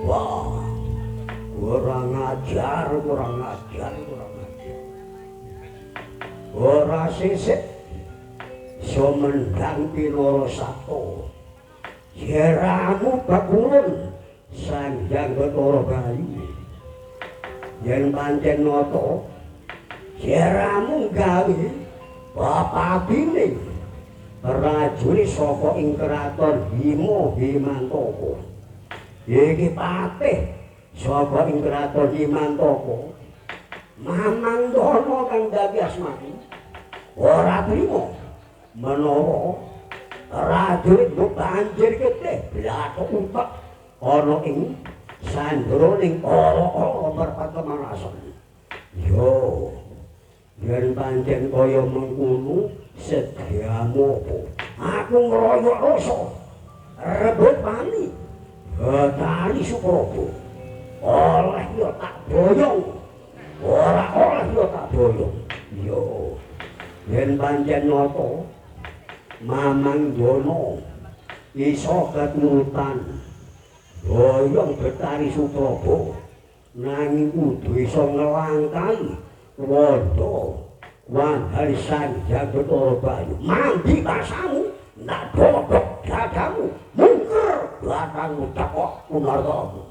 Wah, kurang ajar, kurang ajar, kurang ajar. Ora sisik sumendhang pinara sabta. Jeramu bakulun Sang Hyang Bathara Bayu. Yen pancen nata jeramu gawe bapatine rajune saka ing kraton Hima Himantaka. Iki patih saka ing kraton Himantaka. Mamang Dana kang dadi asmane ora trima menawa prajurit mbok banjir getih blathuk utek ana ing sandroning ora-ora perpatemanasan. Yo, yen pancen kaya mengkono sedyamu apa? Aku ngroyok rasa rebut pani Bathari Supraba. Oleh yo tak boyong, ora oleh yo tak boyong. Yo, yen pancen nata Mamang Dana iso keturutan boyong Bathari Supraba nanging kudu iso nglangkahi wanda wandhari Sang Hyang Bathara Bayu. Mandi basamu ndak dodok dadamu mungker batangmu tekok unartamu.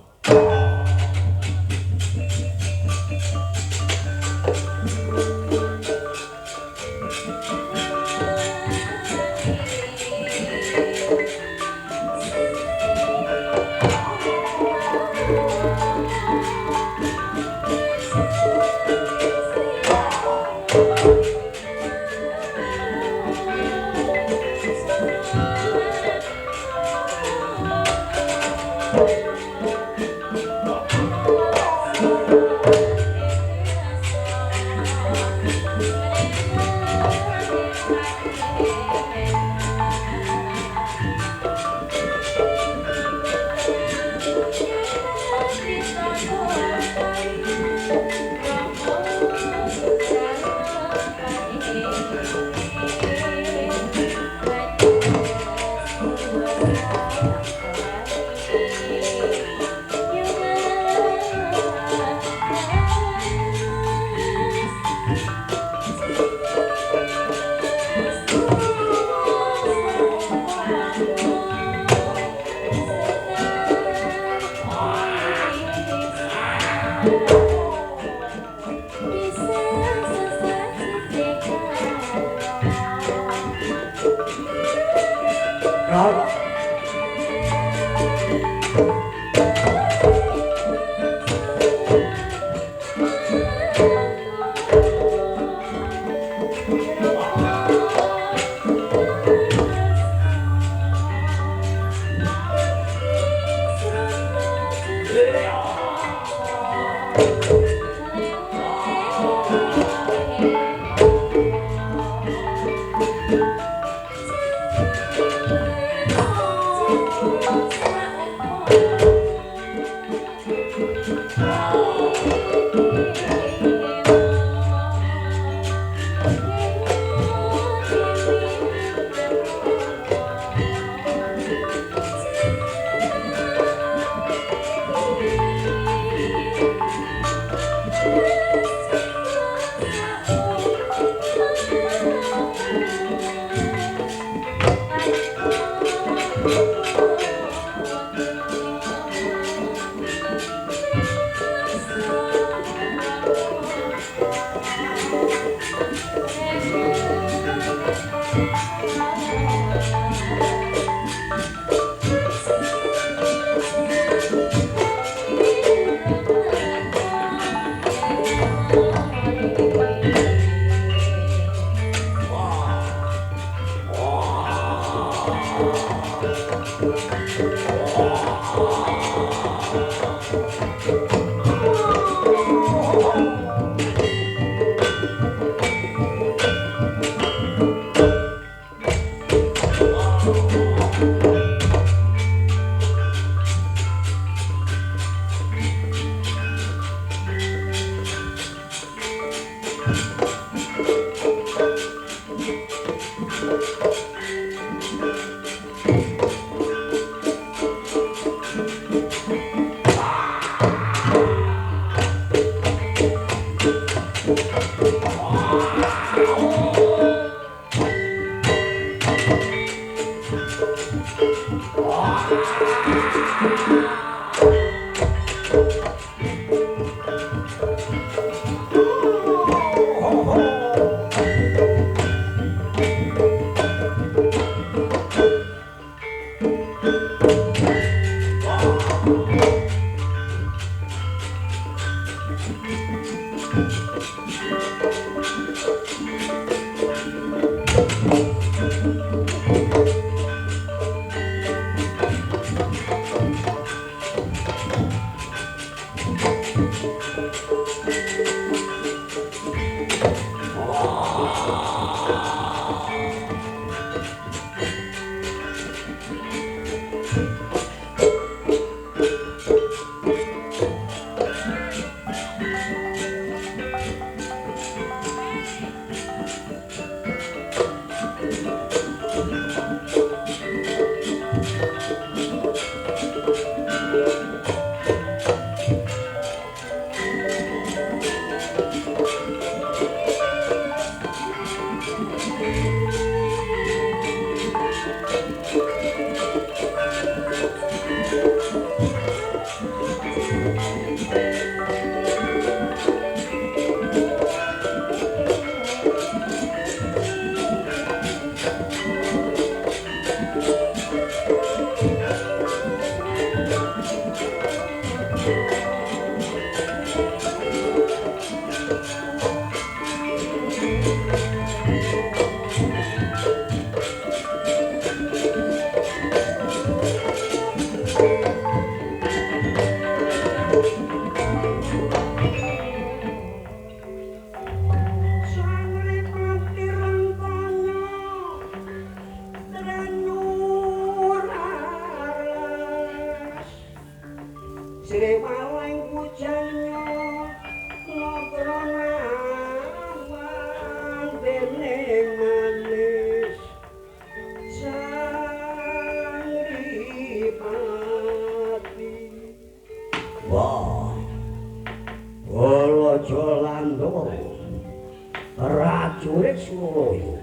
Prajurit Suralaya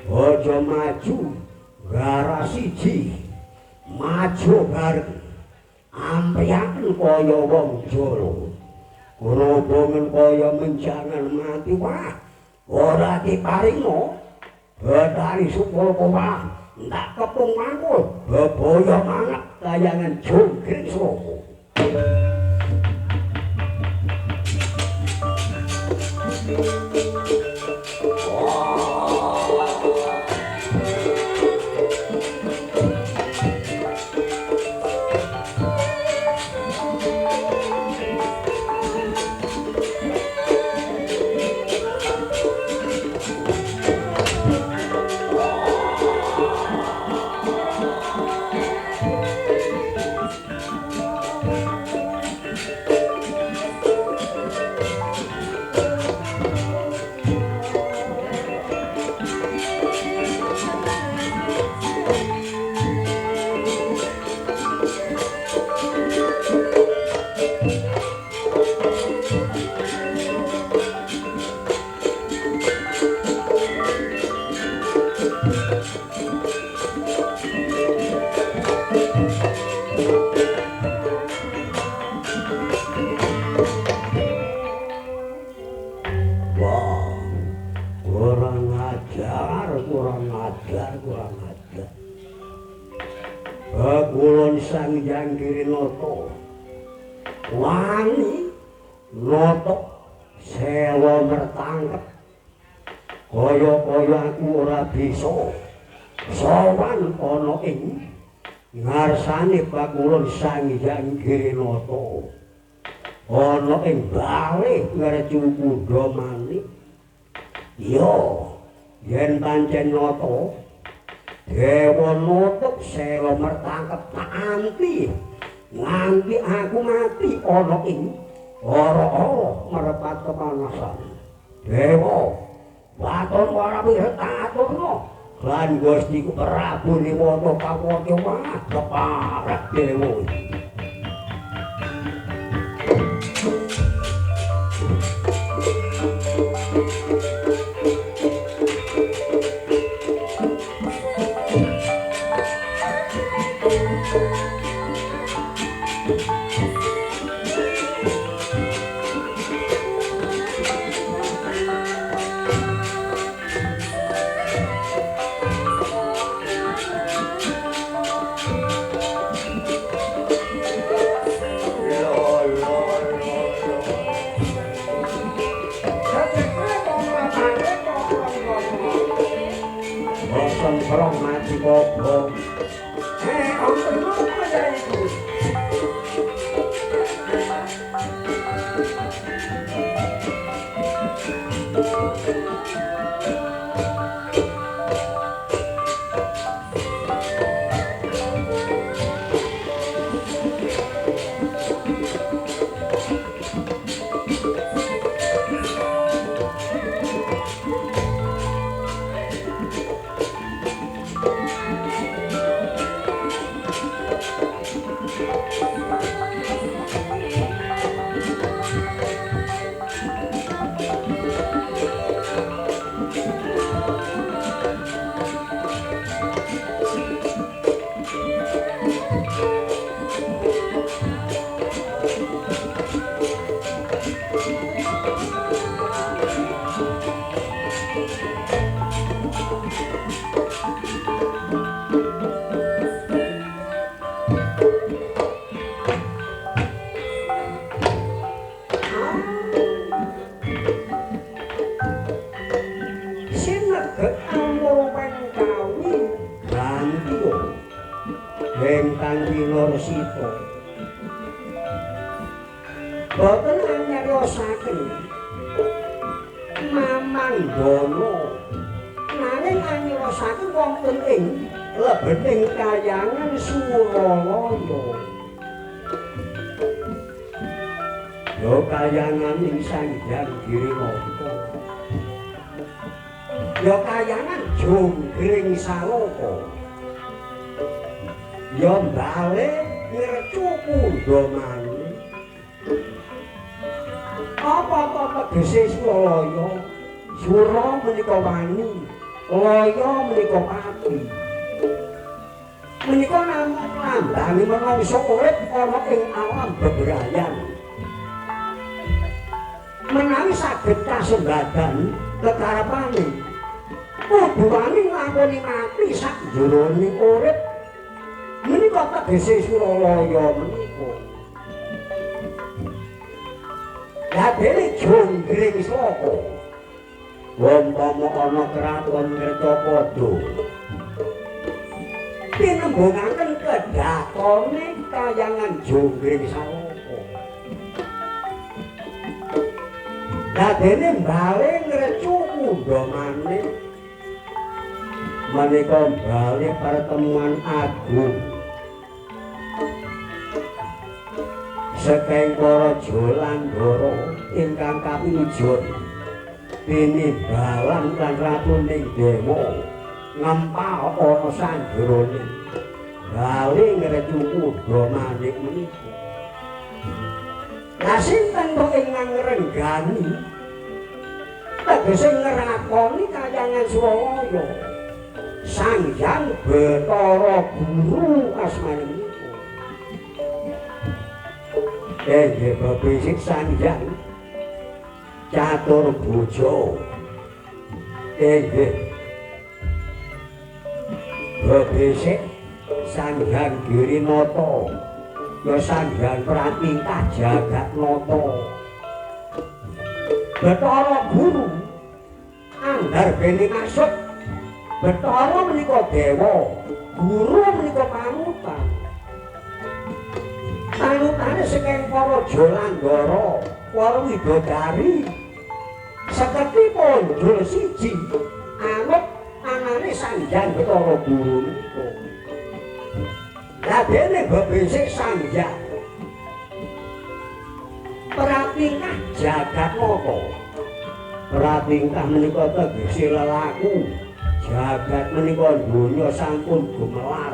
aja maju gara siji, maju bareng ampriyaken kaya wong Jawa, grobongen kaya menjangan mati. Wah, ora diparinga Bathari Sukalpa, wah ndak kepung mangkul bebaya manget kayangan Jonggring Sroko. Kurang ajar. Kulon Sang Hyang Girinata wani notok sewa mertangkep kaya-kaya aku ora bisa sowan ana ing ngarsane Pakulon Sang Hyang Girinata ana ing bale ngercu kuda manik. Ya yen pancen nata dewa nutuk sela mertangkep tak anti nganti aku mati ana ing ora-ora merepat kepanasan. Dewa waton ora wiret aturna lan Gusti Prabu Niwata kawata. Wah, keparek dewa. Boten anyariosaken Mamanggono nanging anyariosaken wonten ing lebeting kayangan Suralaya. Yo kayangan ing Sang Hyang Girinata. Yo kayangan Jonggring Saloka. Yo bale ngrecu kundhamane. Apa-apa tegese Suralaya? Sura menika wani, laya menika pati. Menika namung lambange manungsa urip ana ing alam bebrayan. Menawi saged kasembadan kekarepane, kudu wani nglakoni mati sakjroning urip. Menika tegese Suralaya menika. Dadene Jonggring Saloka. Umpama ana kraton Ngercapada, tinembungaken kedatone kayangan Jonggring Saloka. Dadene bale ngrecu kundhamane. Menika bale pertemuan agung saking para Jalandhara ingkang kapinujon tinimbalan lan ratuning dewa ngempal ana sanjrone bali ngrecu kundhamane menika. Lah sinten kok ingkang ngrenggani tegese ngrakoni kayangan Suralaya? Sang Hyang Bathara Guru asmane menika. Nggih bebisik Sang Hyang Catur Bojo. Nggih bebisik Sang Hyang Girinata. Ya Sang Hyang Pratingkah Jagatnata. Bathara Guru anggarbene maksud Bathara menika dewa, guru menika panutan. Panutane saking para Jalandhara, para widodari. Seketi ponjol siji anut anane Sang Hyang Bathara Guru menika. Dadene bebisik Sang Hyang Pratingkah Jagatnata. Pratingkah menika tegese lelaku. Jagat menika donya sampun gumelar.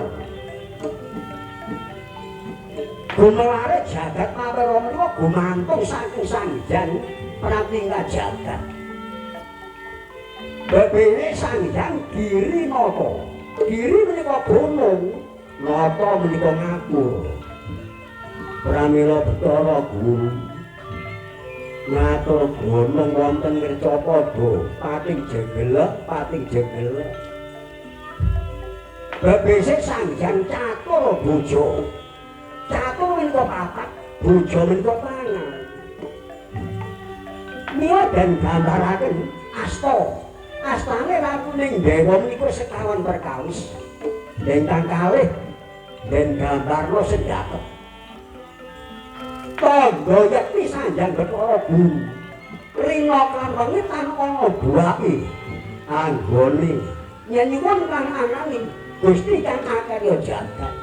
Gumelare jagat mawera menika gumantung saking Sang Hyang Pratingkah Jagat. Bebene Sang Hyang Girinata. Giri menika gunung, nata menika ngatur. Pramila Bathara Guru ngatur gunung wonten Ngercapada, pating jegelek, pating jegelek. Bebese Sang Hyang Catur Bojo. Catur menika papat, bojo menika tangan. Mila den gambaraken asta. Astane ratuning dewa menika sekawan perkawis. Ingkang kalih den gambarna sendhapet. Tandha yekti Sang Hyang Bathara Guru. Rina lan wengi tan ana duwake anggone nyenyuwun kang anane Gusti kang akarya jagat.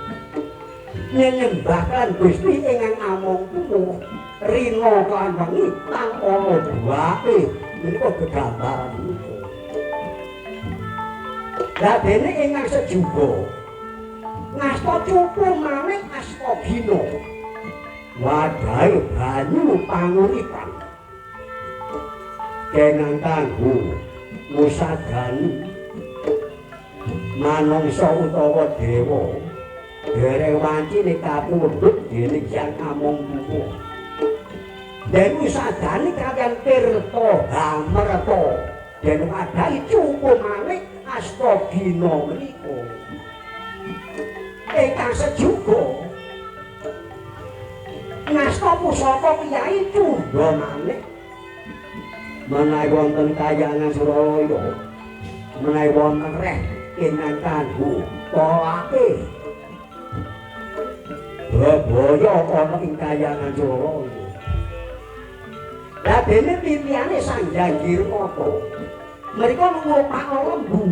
Nyenyembah lan Gusti ingkang amung tuwa. Rina lan wengi tan ana duwake menika gegambaran menika. Dadene ingkang sejuga ngasta cupu manik asta gina. Wadahe banyu panguripan kenang kanggo musadani manungsa utawa dewa dereng wancine kapundhut dening Hyang Amung Tuwa. Den musadani kaliyan tirta hamerta den wadahi cupu manik asta gina menika. Ingkang sejuga ngasta pusaka Kyai Cundha Manik. Menawi wonten kayangan Suralaya, menawi wonten reh ingkang kanggo tolake bebaya ana ing kayangan Suralaya. Lah dene titihane Sang Hyang Girmata mereka ngrupakno lembu.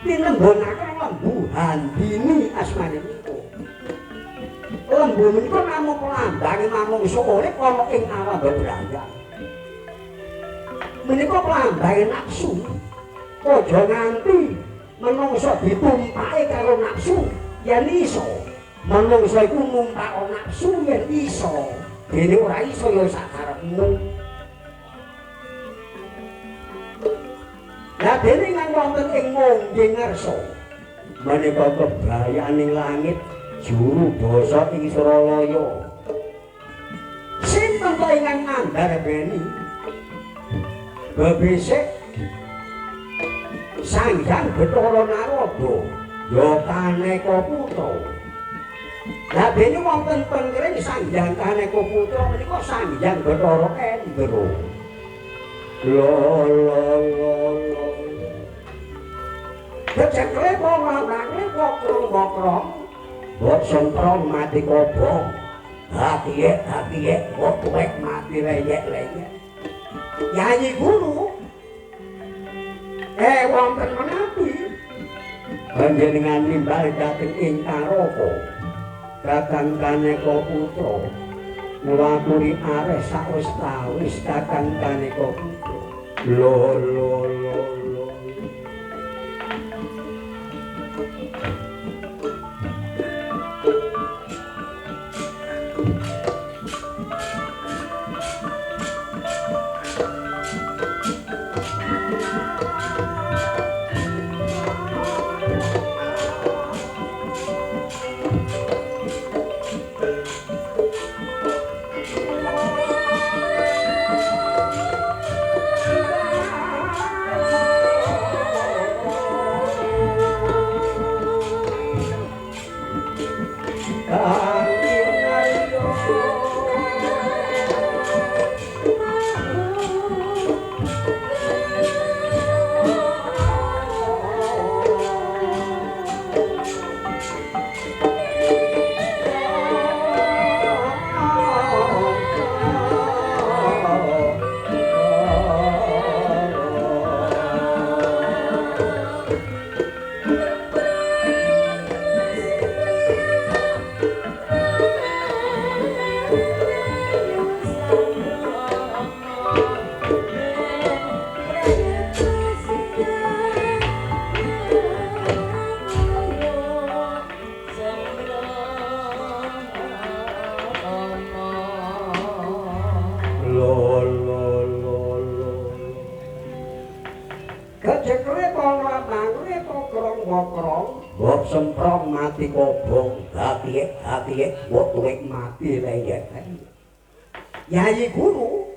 Tinembunake lembu Handini asmane niku. Lembu menika namung pelambange manungsa urip ana ing alam bebrayang. Menika pelambange nafsu. Aja nganti menungsa ditumpake karo nafsu yen iso. Menungsa iku numpak nafsu yen iso. Dene ora iso ya sak karepmu. Lah dene nang wonten ing ngonggeng ngarsa menika kebrayaning langit juru basa ing Suralaya. Sinten to ingkang ngandarbeni bebisik Sang Hyang Bathara Narada ya Kaneka Putra. Lah dene wonten pengring Sang Hyang Kaneka Putra menika Sang Hyang Bathara Endra. Lo lo lo lo. Kecekle wong-wong kokrong-kokrong, mbok semprong mati kobong. Hatiye-hatiye mbok tuwek mati leyek-leyek. Yayi guru wonten menawi panjenengan nimbal dhateng ing Taraka Kakang Kaneka Putra ngwaturi areh sawis tawis Kakang Kaneka Putra. Lo lo lo lo. Semprong mati kobong, hatiye-hatiye mbok tuwek mati leyek. Yayi guru,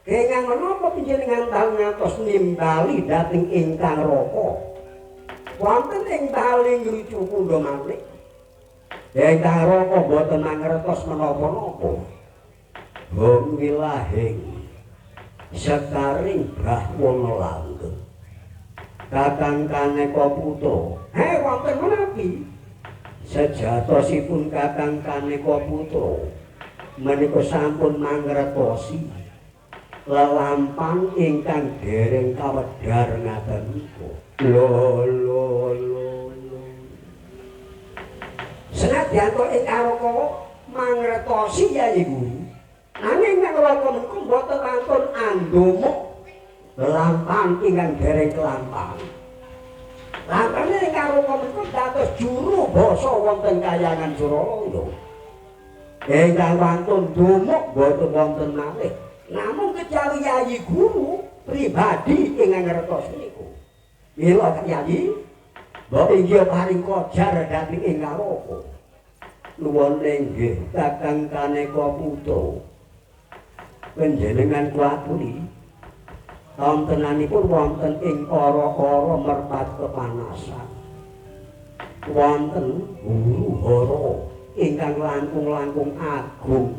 kenging menapa panjenengan tau ngantos nimbali dhateng ingkang Raka? Wonten ing tali ngrucu kundha malih. Ingkang Raka boten mangertos menapa-napa. Hong wilahing sekaring brahwana langgeng. Kakang Kaneka Putra, wonten menawi sejatosipun Kakang Kaneka Putra menika sampun mangertosi lelampan ingkang dereng kawedhar ngaten niku. Lo lo lo lo. Senadyan to ing Araka mangertosi Yayi Guru, nanging nang Raka menika mboten wantun andumuk lampan ingkang dereng kelampahan. Lampane ing Araka menika dados juru basa wonten kayangan Suralaya. Ingkang wantun dumuk boten wonten malih. Namung kejawi Yayi Guru pribadi ingkang ngertos niku. Mila Yayi, mbok inggih paring kojar dhateng ing Araka. Nuwun inggih Kakang Kaneka Putra. Panjenengan kuwaturi wontenanipun wonten ing ara-ara merpat kepanasan. Wonten huru-hara ingkang langkung-langkung agung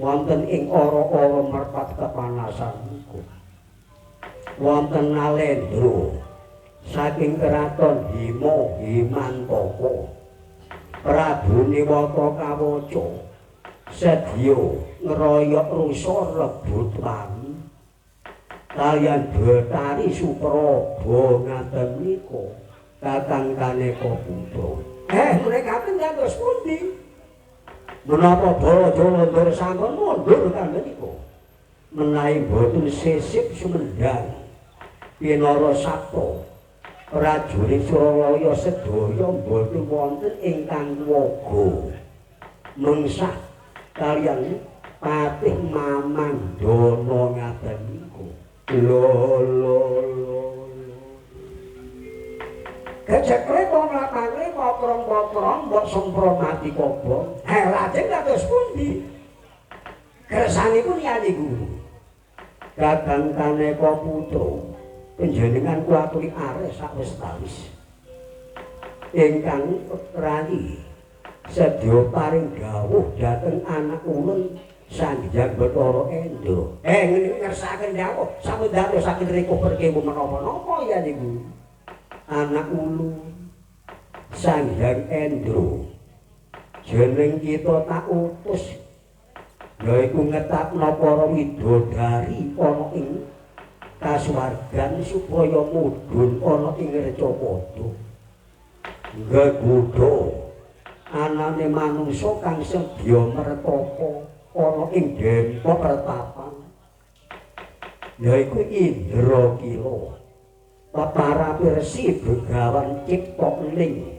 wonten ing ara-ara merpat kepanasan niku. Wonten Nalendra saking keraton Hima Himantaka Prabu Niwata Kawaca sedya ngeroyok rusa rebut wani kaliyan Betari Supraba ngaten nika Kakang Kaneka Putra. Mereka dados pundi? Menapa Bala Jalandhara sampun mundur kandha nika? Menawi boten sisip sumendhang Pinara Sapta prajurit Suralaya sedaya mboten wonten ingkang waga mengsah kaliyan Patih Mamandana ngaten niku. Lho lho lho. Kecekre mlapangre pokrong-pokrong mbok sempro mati kobong. Lajeng kados pundi? Kersanipun yani guru. Kakang Kaneka Putra panjenengan kula aturi areh sawetawis. Ingkang rayi sedya paring dawuh dhateng anak ulun Sang Hyang Bathara Endra. Ngene ngersakaken dawuh sampun dadosaken rikuh perkewu menapa-napa ya niku. Anak ulun Sang Hyang Endra jeneng kita tak utus yaiku ngetapno para widodari ana ing kasuwargan supaya mudhun ana ing Recapada nggodha anane manungsa kang sedya mertapa ana ing dempo pertapan yaiku Indrakila para pirsi Begawan Cipta Ning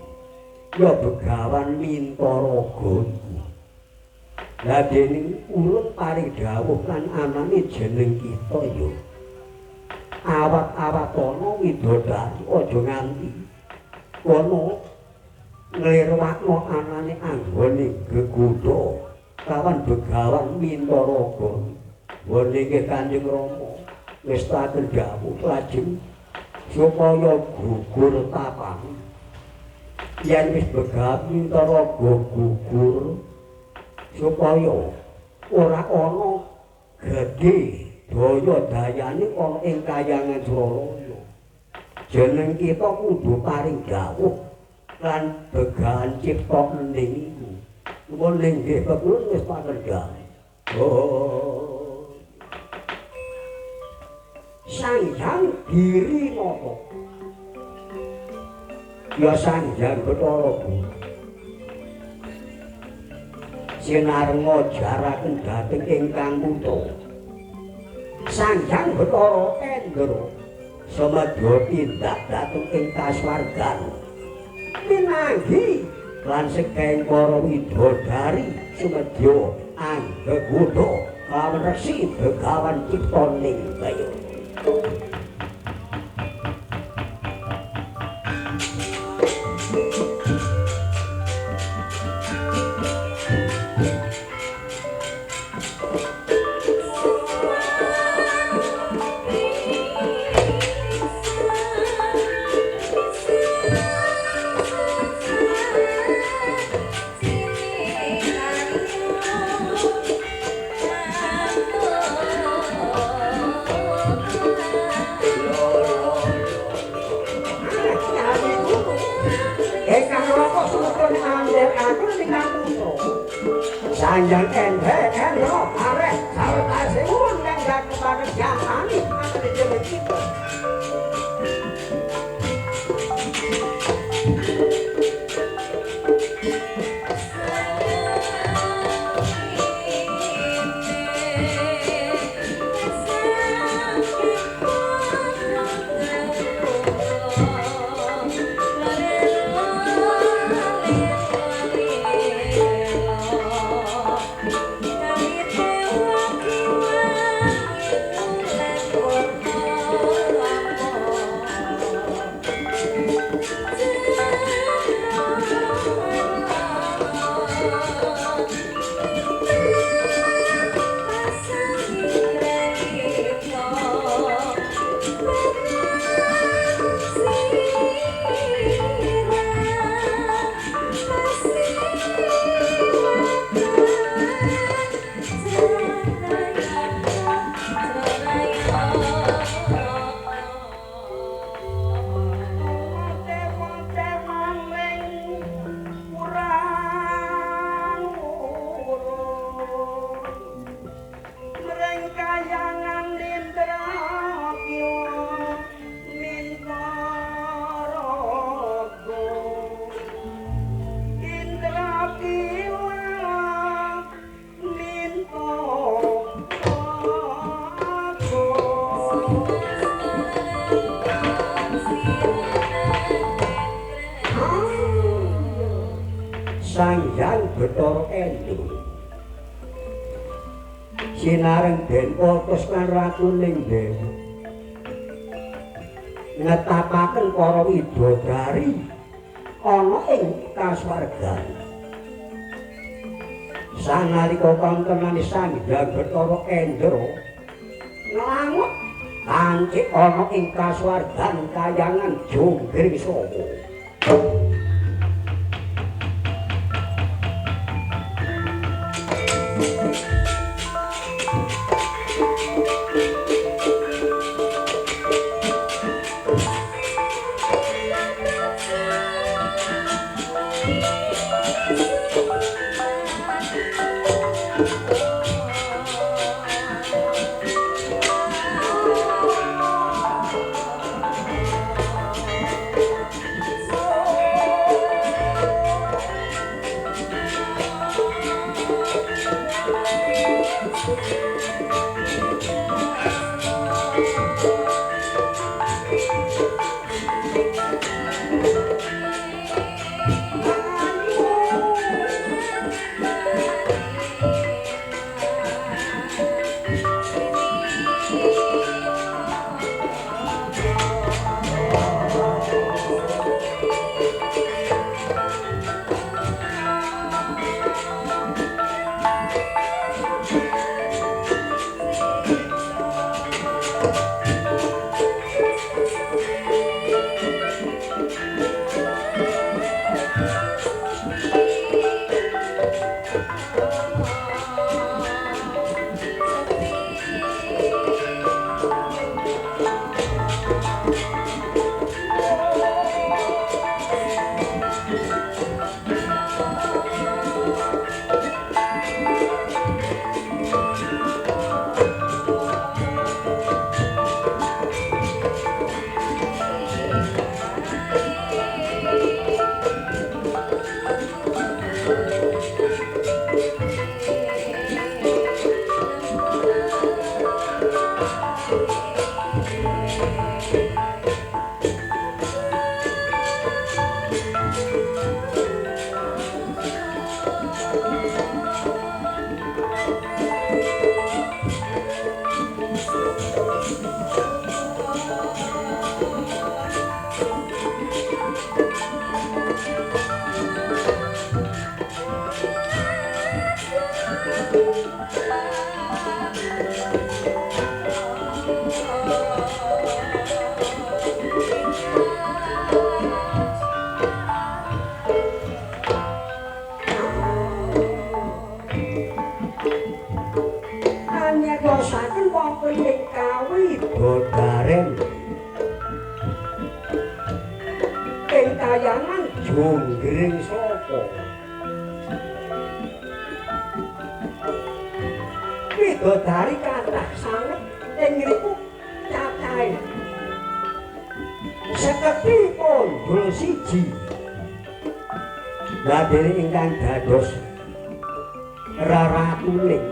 ya Begawan Mintaraga iku. Lah dening ulun paring dawuh lan anane jeneng kita ya awat-awatana widodari aja nganti kono nglirwakno anane anggone gegodha kawan Begawan Mintaraga. Wonten nggih Kanjeng Rama wis taken dawuh lajeng supaya gugur tapan. Yen wis Begawan Mintaraga gugur supaya ora ana gedhe daya dayane ana ing kayangan Suralaya. Jeneng kita kudu paring dawuh lan Begawan Cipta Ning iku. Nuwun nggih kula wis paken. Oh. Sang Hyang Girinata ya Sang Hyang Bathara Guru sinarnga jaraken dhateng ingkang putra Sang Hyang Bathara Endra sumedya tindak dhateng ing kasuwargan pinanggi lan sekeng para widodari sumedya anggegodha kalawan Resi Begawan Cipta Ning Bayu. Sang Hyang Endra areh sawetawis kang gakepaken jamani anane jeneng kita. Thank you. Bathara Endra. Sinareng den utus lan ratuning dewa ngetapaken para widodari ana ing kasuwargan. Sanalika wontenane Sang Hyang Bathara Endra nglangut kancik ana ing kasuwargan kayangan Jonggring Saka. Jonggring Saka. Widodari kathah sanget ing ngriku cacahe seketi kondul siji. Ladene ingkang dados raratuning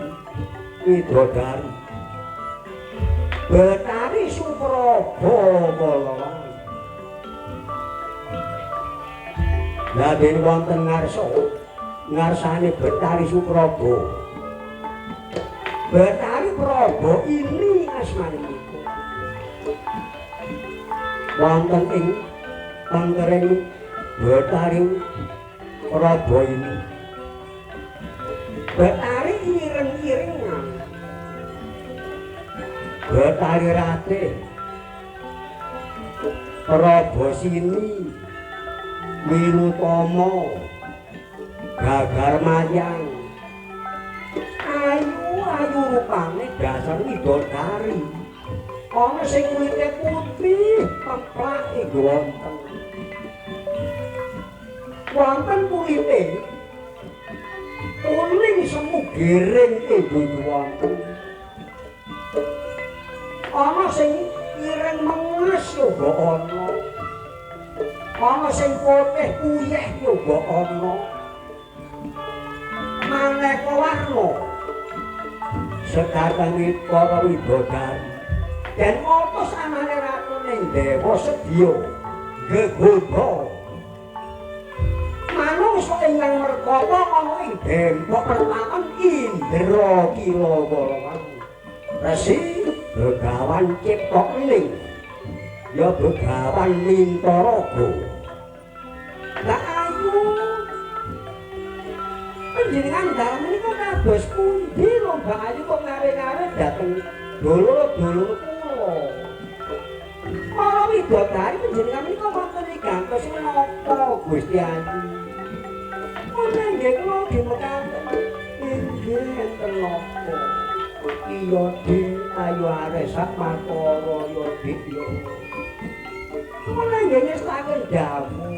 widodari Bathari Supraba kala. Ladene wonten ngarsa, ngarsane Bathari Supraba. Bathari Praba ini asmanipun. Wonten ing pangkering Bathari Praba ini. Bathari ireng-irengan. Bathari Ratih Prabasini Winutama Gagar Mayang. Ayu-ayu rupane dasar widodari. Ana sing kulite putih peplake wonten. Wonten kulite kuning semu giring inggih wonten. Ana sing ireng menges uga ana. Ana sing putih puyeh uga ana. Maneka warna sekatange para widodari. Den utus anane ratuning dewa sedya gegoda. Manungsa ingkang mertapa ana ing Dempok Pertapan Indra Kila kala. Resi Begawan Cipta Ening ya Begawan Mintaraga. Lah ayu panjenengan dalem menika kados pundi lho Mbak Ayu kok ngare-ngare dhateng dulur-dulur kula. Para widodari panjenengan menika wonten ing gantos menapa Gusti Ayu? Wonten nggih kula dimekaten inggih enten napa? Iya Dik, ayo aresak makara ya Dik ya. Kula nggih ngestaken dawuh.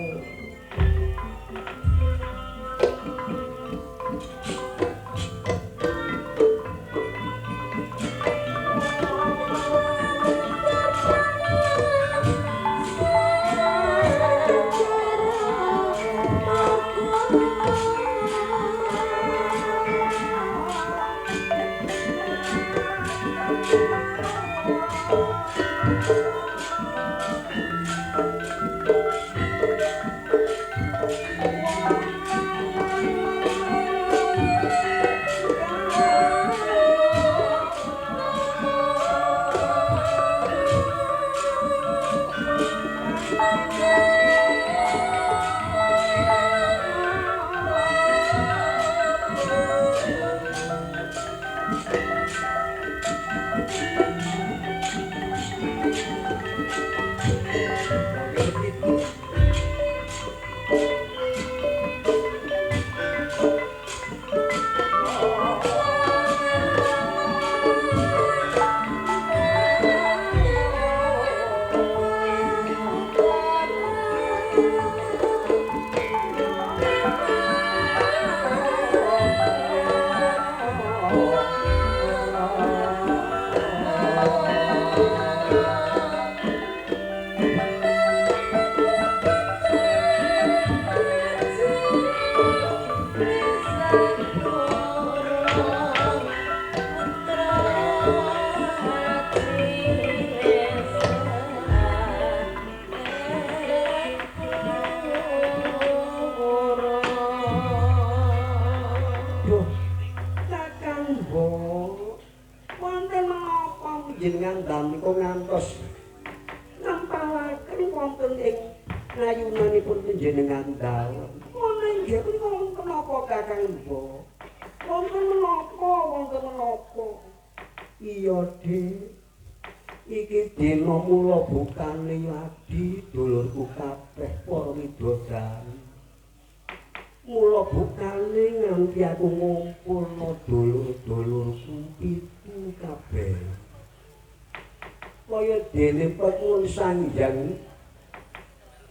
Sanjang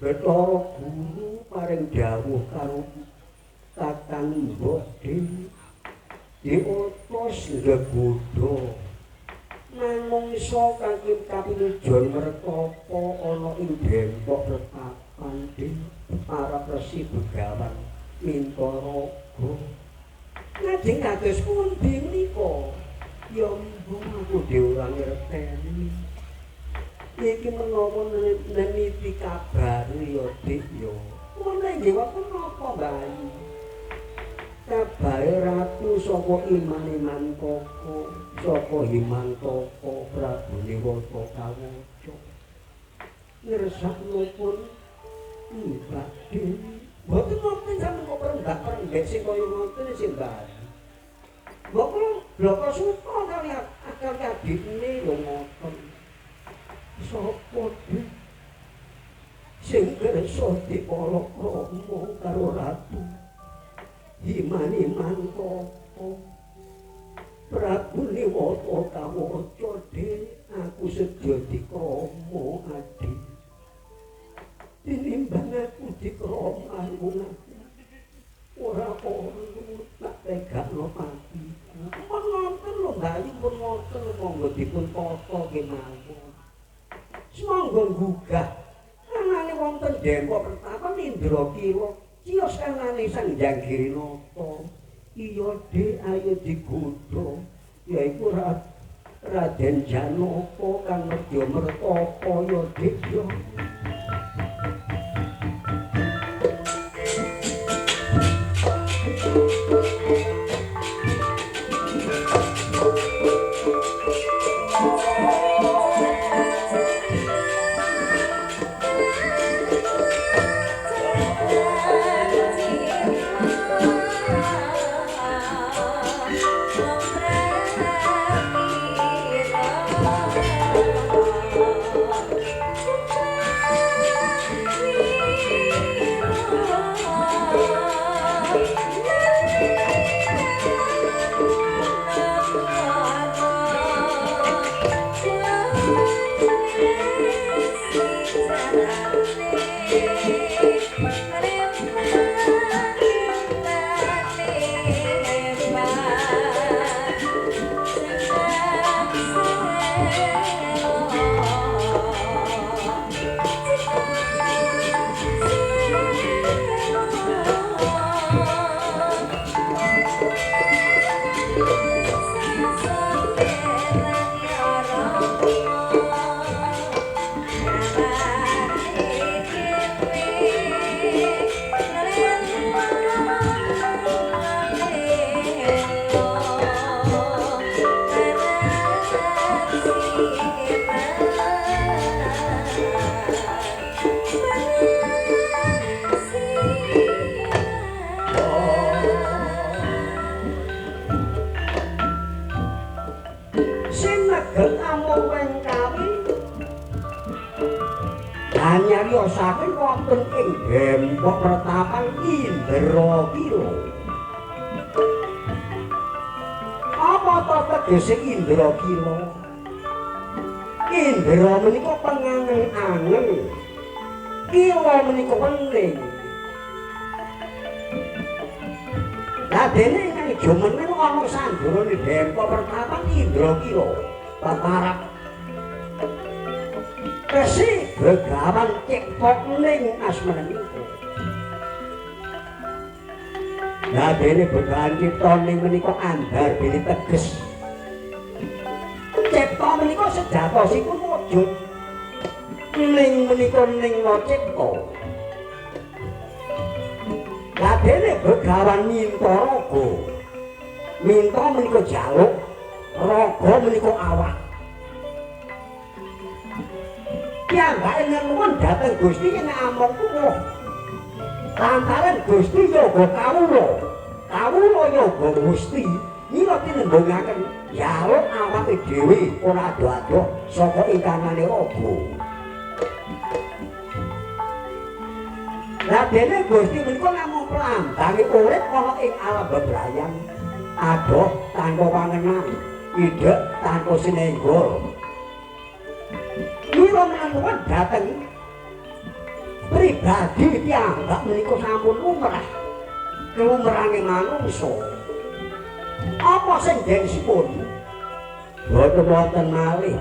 Bathara Guru paring dawuh karo Kakang Mbok diutus nggodha manungsa kang kapinujon mertapa ana ing Dempok Retapan para resi Begawan Mintaraga. Lajeng kados pundi menika? Ya mbuh aku dhewe ora ngerteni. Iki menawa neniti kabar ya Dik ya. Ngono nggih wonten napa Mbak Ayu? Kabare ratu saka iman-iman koko, saka Himantaka Prabu Niwata Kawaca. Ngersakno pun Mbak Dewi. Mboten wonten sampeyan kok perendak-perendek sing kaya ngoten sing Mbak Ayu. Mbok kula bloko suta kali akal adikne ya ngoten. Sapa Dik sing kersa dipalakrama karo ratu Iman-iman koko Prabu Niwata Kawaca Dik aku sedya dikrama adhi tinimbang aku dikrama aku ora ono tak tegakno patiku. Pun wonten lho Mbak Ayu pun wonten monggo dipun tata kemawon. Semangga gugah anane wonten Dempok Pertapan Indra Kila ciyos anane Sang Hyang Girinata. Iya Dik ayo digodha yaiku Raden Janaka kang nedya mertapa ya Dik ya. Nyariosaken wonten ing Dempok Pertapan Indrakila. Apa to tegese Indrakila? Indra menika pengangen-angen, kila menika wening. Lah dene ingkang jumeneng ana sandurane Dempok Pertapan Indrakila peparap Resi Begawan Cipta ning asmanika. Lah dene Begawan Cipta ning menika andhar bilih teges. Cipta menika sejatosipun wujud. Ning menika ning cipta. Lah dene Begawan minta raga. Minta menika jaluk, raga menika awak. Piyambake nyuwun dhateng Gusti yen amung tuwuh. Lantaran Gusti yoga kawula, kawula yoga Gusti, mila tinembungaken jaluk awake dhewe ora adoh-adoh saka ingkangane raga. Lah dene Gusti menika namung plambange urip ana ing alam bebrayan, adoh tanpa wangenan, idhek tanpa sinenggol. Mila menawi dhateng pribadi piyambak menika sampun lumrah lumrahe manungsa. Apa sing den sipun? Boten wonten malih.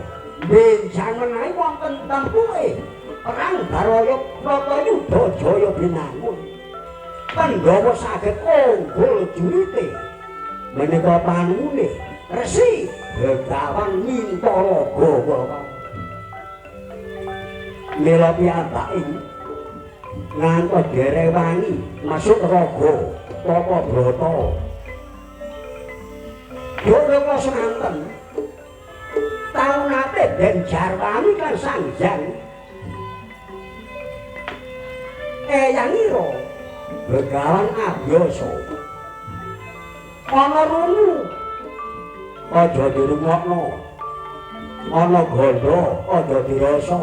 Benjang menawi wonten tempuke perang Baraya Pratayuda Jaya Binangun. Pandhawa saged unggul julite menika panuwune Resi Begawan Mintaraga. Mila piyambake ngantos derewangi masuk raga tapa brata. Durung semanten taunate den jarwani kan Sang Hyang Eyang Ira Begawan Abyasa. Ana runu aja dirungokno, ana gandha aja dirasa.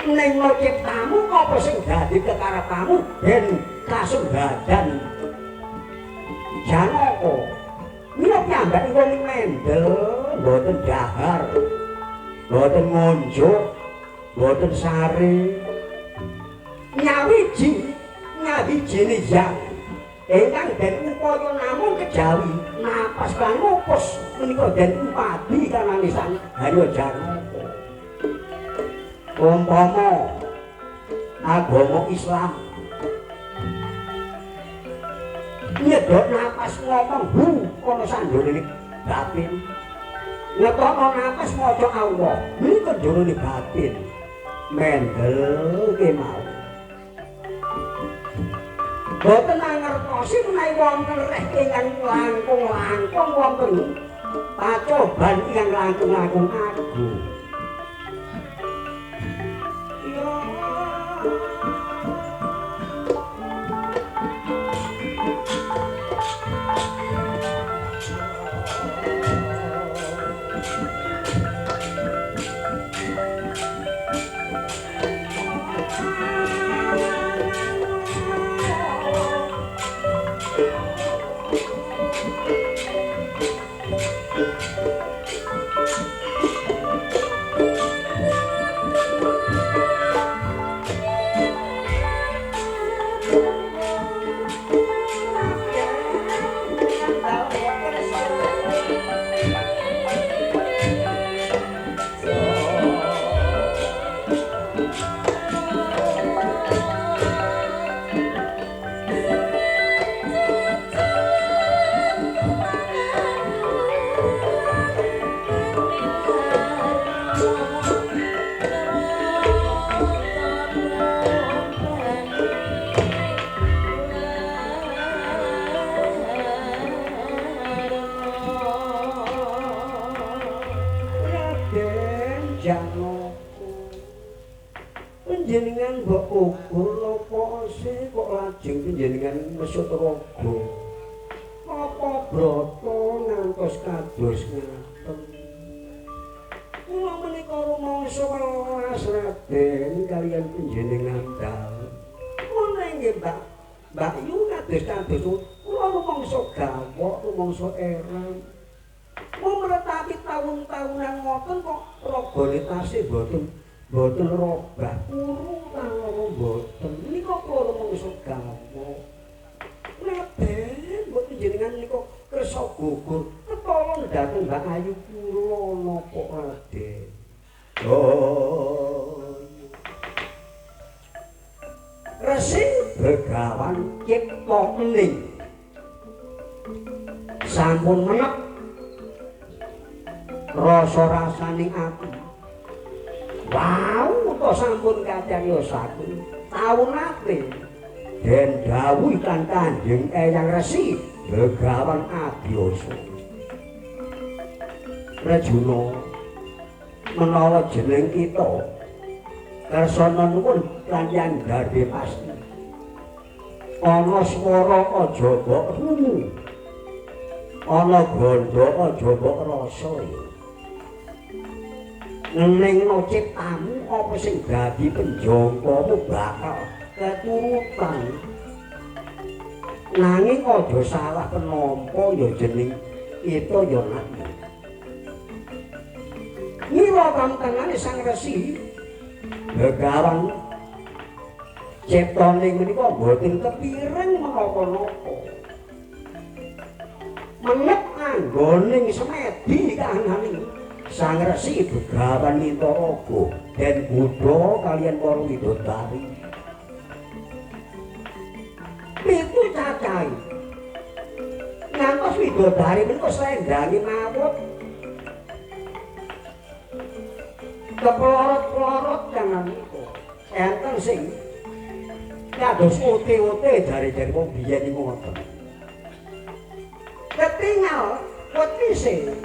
Ning ciptamu apa sing dadi kekarepanmu ben kasenggadan Janaka. Mila piyambakipun mendel mboten dahar, mboten ngunjuk, mboten sare. Nyawiji nyawijine yang ingkang den upaya namung kejawi napas lan ngupus menika den upadi kanane Sang Harya Janaka. Umpama agama Islam nyedot napas ngomong hu ana sandurune batin, ngetokno napas maca Allah menika jroning batin mendel kemawon. Boten mangertosi menawi wonten reh ingkang langkung-langkung wonten pacoban ingkang langkung-langkung agung. Panjenengan mbok ukur napa sih kok lajeng panjenengan mesut raga? Apa brata ngantos kados ngaten? Kula menika rumangsa welas Raden kaliyan nggih Mbak. Mbak Yu kados-kados kula rumangsa gawok, rumangsa ereng. Wong mretapi taun-taunan ngoten kok ragane tasih mboten robah kuru ta loro mboten. Menika kula rumangsa gawok. Raden, mboten jenengan menika kersa gugur ketolong dhateng Mbak Ayu kula napa Raden. Oh. Resi Begawan Cipta Kening sampun menep rasa rasaning ati. Wau to sampun kacariosaken taun ate den dawuh kan Kanjeng Eyang Resi Begawan Abiyasa. Rejuna menawa jeneng kita kersana nuwun lan yang darbe pasti. Ana swara aja mbok krungu. Ana gandha aja mbok rasa. Ngeningno ciptamu apa sing dadi penjangkamu bakal keturutan. Nanging aja salah penampa ya jeneng kita ya nak. Mila kamtengane Sang Resi Begawan Ciptaning menika mboten kepireng menapa-napa. Menep anggoning semedi kahanane Sang Resi Begawan Mintaraga den godha kaliyan para widodari. Pitu cacahe. Ngantos widodari menika slendhange mawut. Keplorot-plorot jangan niku. Enten sing kados ote-ote jare-jare wong biyen niku ngoten. Ketingal wetise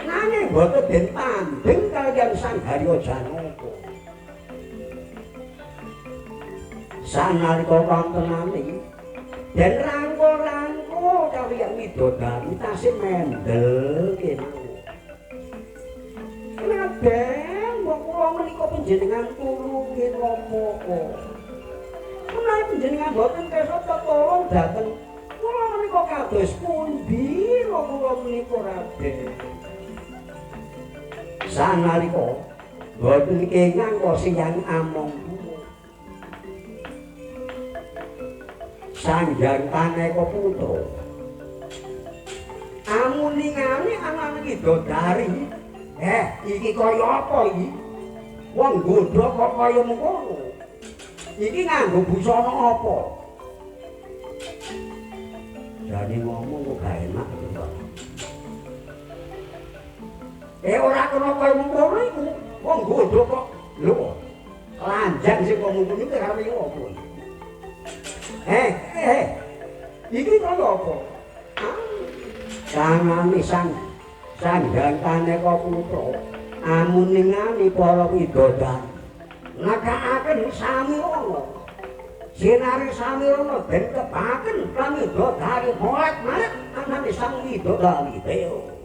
nanging boten den tandhing kaliyan Sang Harya Janaka. Sanalika wontenane den rangkul-rangkul kaliyan widodari tasih mendel kemawon. Raden, mbok kula menika panjenengan tulungi napa kok? Menawi panjenengan boten kersa tetolong dhateng kula menika kados pundi kula menika Raden? Sanalika boten kengang kok siyang among kula. Sang Hyang Paneka Putra amuningane anane widodari. Iki kaya apa iki? Wong godha kok kaya mengkono. Iki nganggo busana apa? Jane ngomong kok gak enak to. Ora kena kaya mengkono iku. Wong godha kok lho. Lanjang sing kok mengkono iki karepe apa? Iki kaya apa? Tangane Sang Hyang Paneka Putra amuningane para widodari nekakaken samirana sinare samirana den kepaken lan widodari molet-malet anane sang widodari. Ayo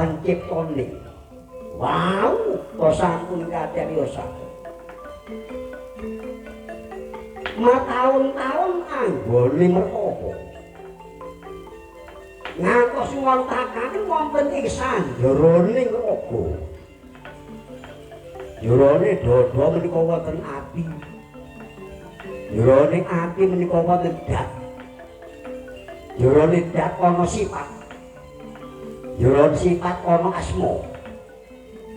panciptane. Wow, kok sampun katerya saged. Mataun-taun anggone mertapa. Ngantos ngontakake wonten ing sanjeroning raga. Jerone dada menika wonten ati. Jerone ati menika wonten dat. Jerone dat ana sifat. Jerone sifat ana asma.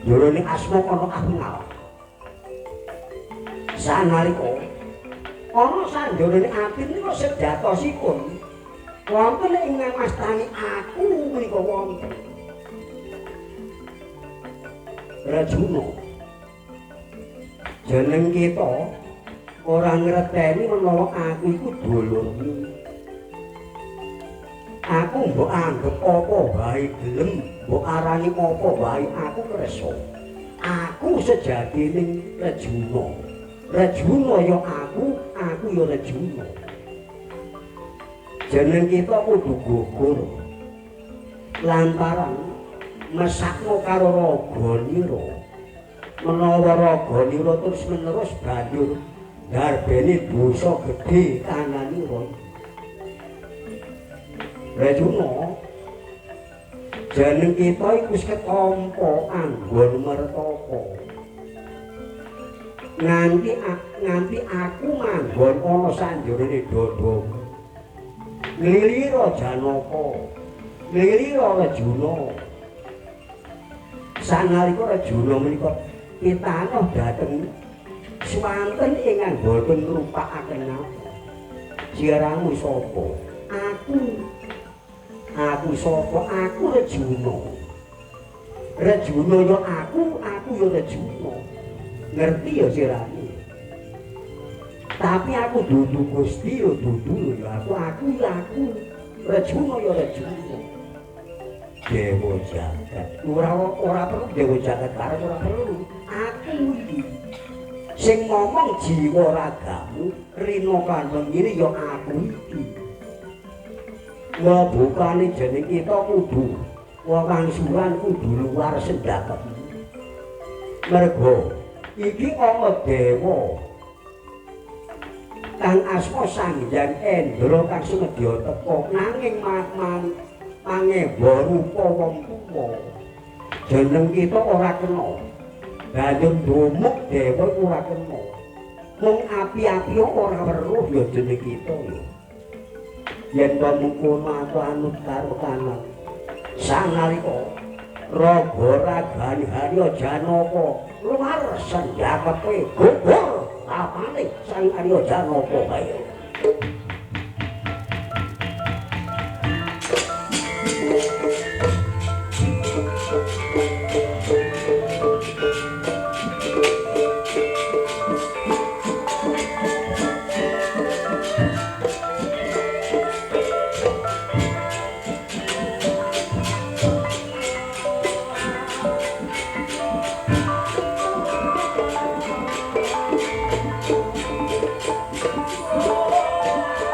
Jerone asma ana afnal. Sanalika ana sanjerone ati menika sejatosipun wonten ing ngamastani aku menika wonten. Rajuna jeneng kita ora ngreteni menawa aku iku dulurmu. Aku mbok anggep apa wae gelem, mbok arani apa wae aku kersa. Aku sejatine Rejuna. Rejuna ya aku, aku ya Rejuna. Jeneng kita kudu gugur. Lantaran mesakno karo raga nira. Menawa raga nira terus menerus banjur darbene dosa gedhe kananira. Rejuna jeneng kita iku wis ketampa anggon mertapa. Nganti aku manggon ana sanjurane dadamu. Nglilira Janaka, nglilira Rejuna. Sanalika Rejuna menika pitanoh dhateng swanten ing anggon ngrupakaken aku. Siramu sapa? Aku. Aku sapa? Aku Rejuna. Rejuna ya aku, aku ya Rejuna. Ngerti ya sirane. Tapi aku dudu Gusti ya dudu ya aku, aku ya aku. Rejuna ya Rejuna. Dewa jagat. Ora perlu dewa jagat bareng ora perlu. Aku iki sing ngomong jiwa ragamu rina kandheng ngene ya aku iki. Wa bukane jeneng kita kudu wangsulan kudu luar sendakep. Mergo iki ana dewa kang asma Sang Hyang Endra kang sumedya teka nanging mangewa rupa wong tuwa. Jeneng kita ora kena. Banjur ndumuk dewa ora kena. Mung api-api ora weruh ya jeneng kita ya. Yen to mungkono aku anut karo kanan. Sanalika raga ragane Arya Janaka luar senjakepe gugur apane Sang Arya Janaka ayo. Oh!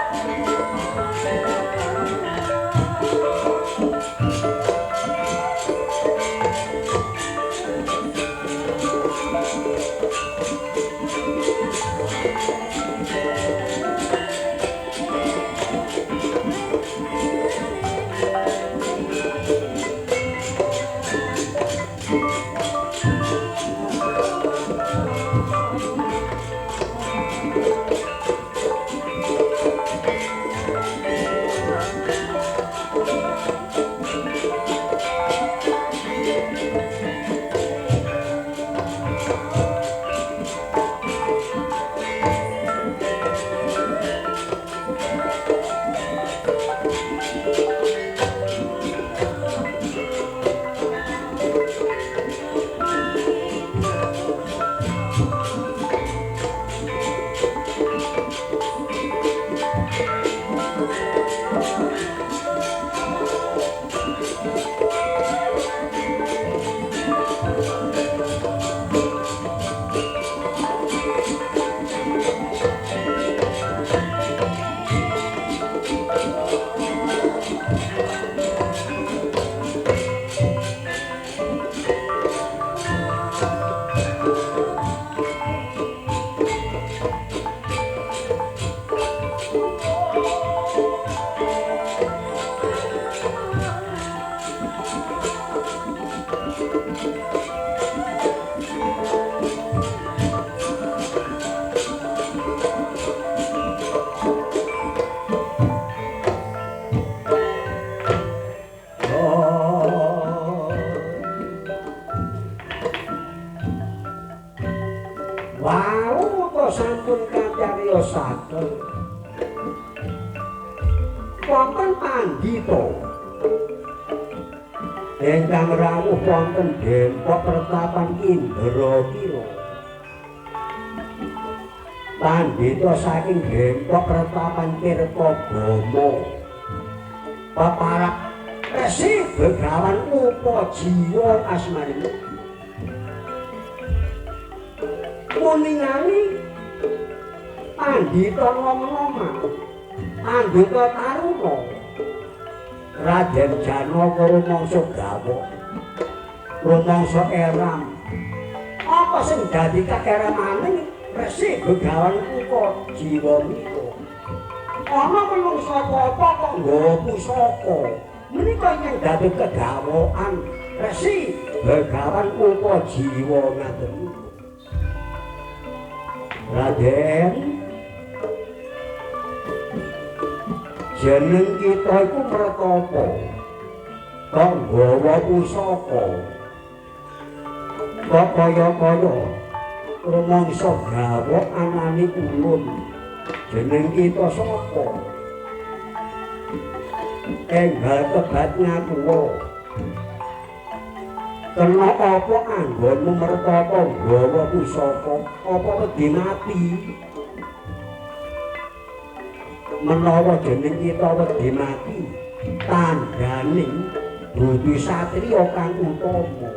Wau kok sampun kacariyosaken. Wonten pandhita ingkang rawuh wonten Dempok Pertapan Indrakila. Pandhita saking Dempok Pertapan Tirtagama. Peparap Resi Begawan Upajiwa asmanipun. Muningani pandhita nom-noman, pandhita taruna, Raden Janaka rumangsa gawok, rumangsa eram. Apa sing dadi kaeramaning Resi Begawan Upajiwa menika? Ana menungsa apa kok nggawa pusaka? Menika ingkang dadi kegawokan Resi Begawan Upajiwa ngaten niku. Raden, jeneng kita iku Mretapa, kok nggawa pusaka, kok kaya-kaya rumangsa gawok anane ulun. Jeneng kita sapa? Enggal kebat ngaku. Kena apa anggonmu Mretapa nggawa pusaka? Apa wedi mati? Menawa jeneng kita wedi mati, tandane dudu satriya kang utama.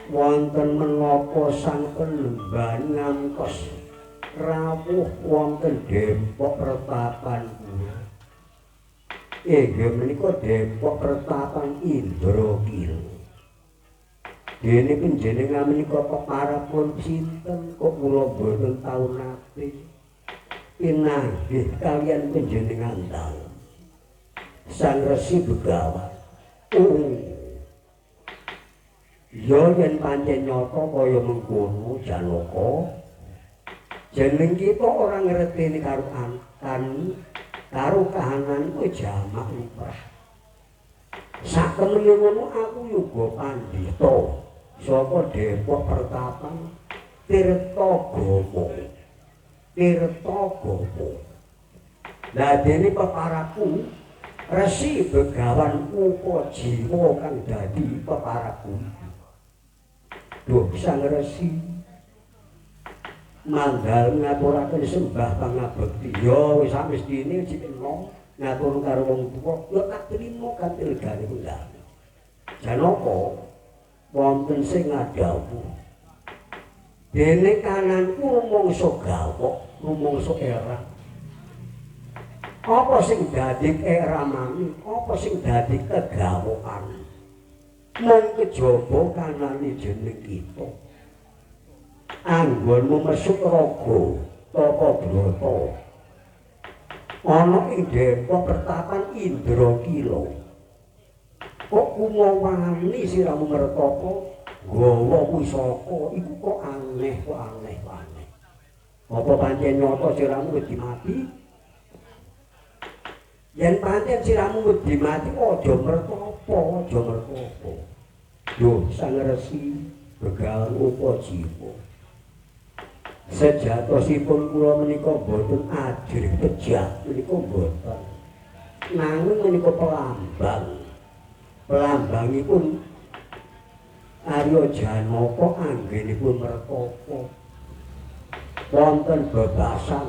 Wonten menapa sang penemban ngantos rawuh wonten Depok Pertapan. Inggih menika Depok Pertapan Indrakila. Dene panjenengan menika peparapun sinten kok kula boten tau nate pinanggih kaliyan panjenengan dalem. Sang Resi Begawan. Ya yen pancen nyata kaya mengkono Janaka, jeneng kita ora ngerteni karo kan karo kahanan kuwi jamak lumrah. Saktemene ngono aku yoga pandhita saka Depok Pertapan Tirta Gama. Tirta Gama. Lah dene peparaku Resi Begawan Upajiwa kang dadi peparaku. Duh Sang Resi mandal ngaturaken sembah pangabekti. Ya wis samestine cik enom ngatur karo wong tuwa ya tak trimo kanthi legane kula. Janaka wonten sing ngadhawuh. Dene kananku rumangsa gawok, rumangsa era. Apa sing dadi eramane, apa sing dadi kegawokan? Mung kejaba kanane jeneng kita. Anggonmu mesuk raga tapa brata. Ana ing Depok Pertapan Indrakila. Kok kumawani siramu mertapa gawa pusaka iku kok aneh, kok aneh, kok aneh. Apa pancen nyata siramu wedi mati? Yen pancen siramu wedi mati aja mertapa, aja mertapa. Yo Sang Resi Begawan Upajiwa. Sejatosipun kula menika boten ajrih pejah menika boten. Nanging menika pelambang. Pelambangipun Arya Janaka anggenipun mertapa. Wonten bebasan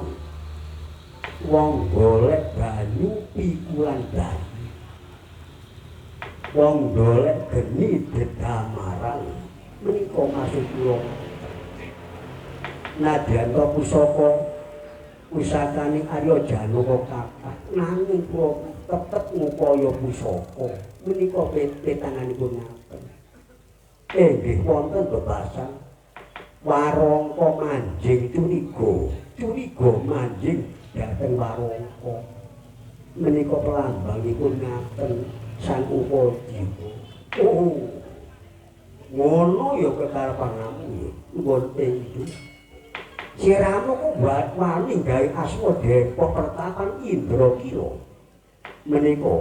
wong golek banyu pikulan banyu. Wong golek geni dedamaran menika maksud kula. Nadyan to pusaka pusakane Arya Janaka kathah nanging kula tetep ngupaya pusaka menika petanganipun ngaten. Nggih wonten bebasan warangka manjing curiga, curiga manjing dhateng warangka. Menika pelambangipun ngaten Sang Upajiwa. Oh. Ngono ya kekarepanmu ya nggon ing siramu kok wani gawe asma Depok Pertapan Indrakila. Menika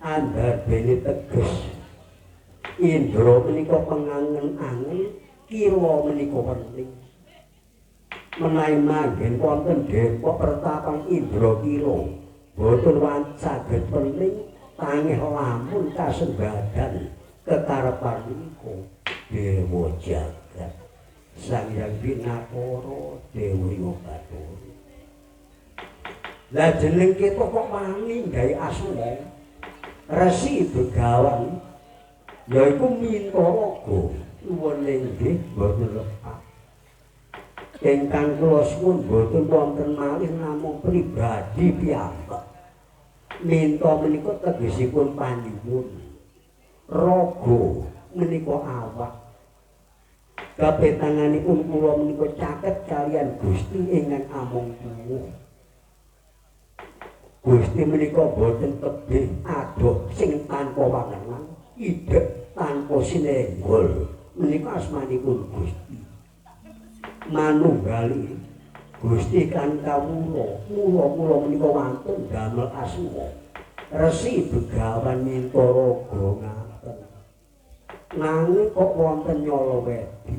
andarbene teges. Indra menika pengangen-angen, kila menika wening. Menawi manggen wonten Depok Pertapan Indrakila, boten saged wening tangih lamun kasembadan kekarepan niku Dewa Jagat. Sang Hyang Winakara Dewa Bathara. Lah jeneng kita kok wani gawe asma Resi Begawan yaiku Mintaraga. Nuwun inggih boten lepat. Ingkang kula suwun boten wonten malih namung pribadi piyambak. Minta menika tegesipun panyuwun. Raga menika awak. Kapetanganipun kula menika caket kaliyan Gusti ingkang amung tuwuh. Gusti menika boten tebih adoh sing tanpa wangenan, idhek tanpa sinenggol. Menika asmanipun Gusti. Manunggali Gusti kan kawula, mula kula menika wantun damel asma Resi Begawan Mintaraga ngaten. Nanging kok wonten nyala wedi.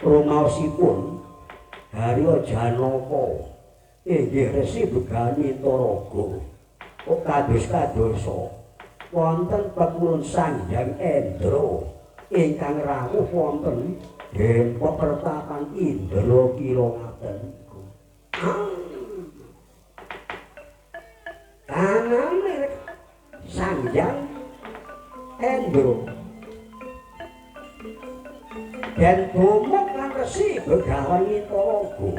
Rumaosipun Harya Janaka inggih Resi Begawan Mintaraga kok kados-kadosa wonten pekulun Sang Hyang Endra ingkang rawuh wonten Depok Pertapan Indrakila ngaten niku. Kanane Sang Hyang Endra den tumuk lan Resi Begawan Mintaraga.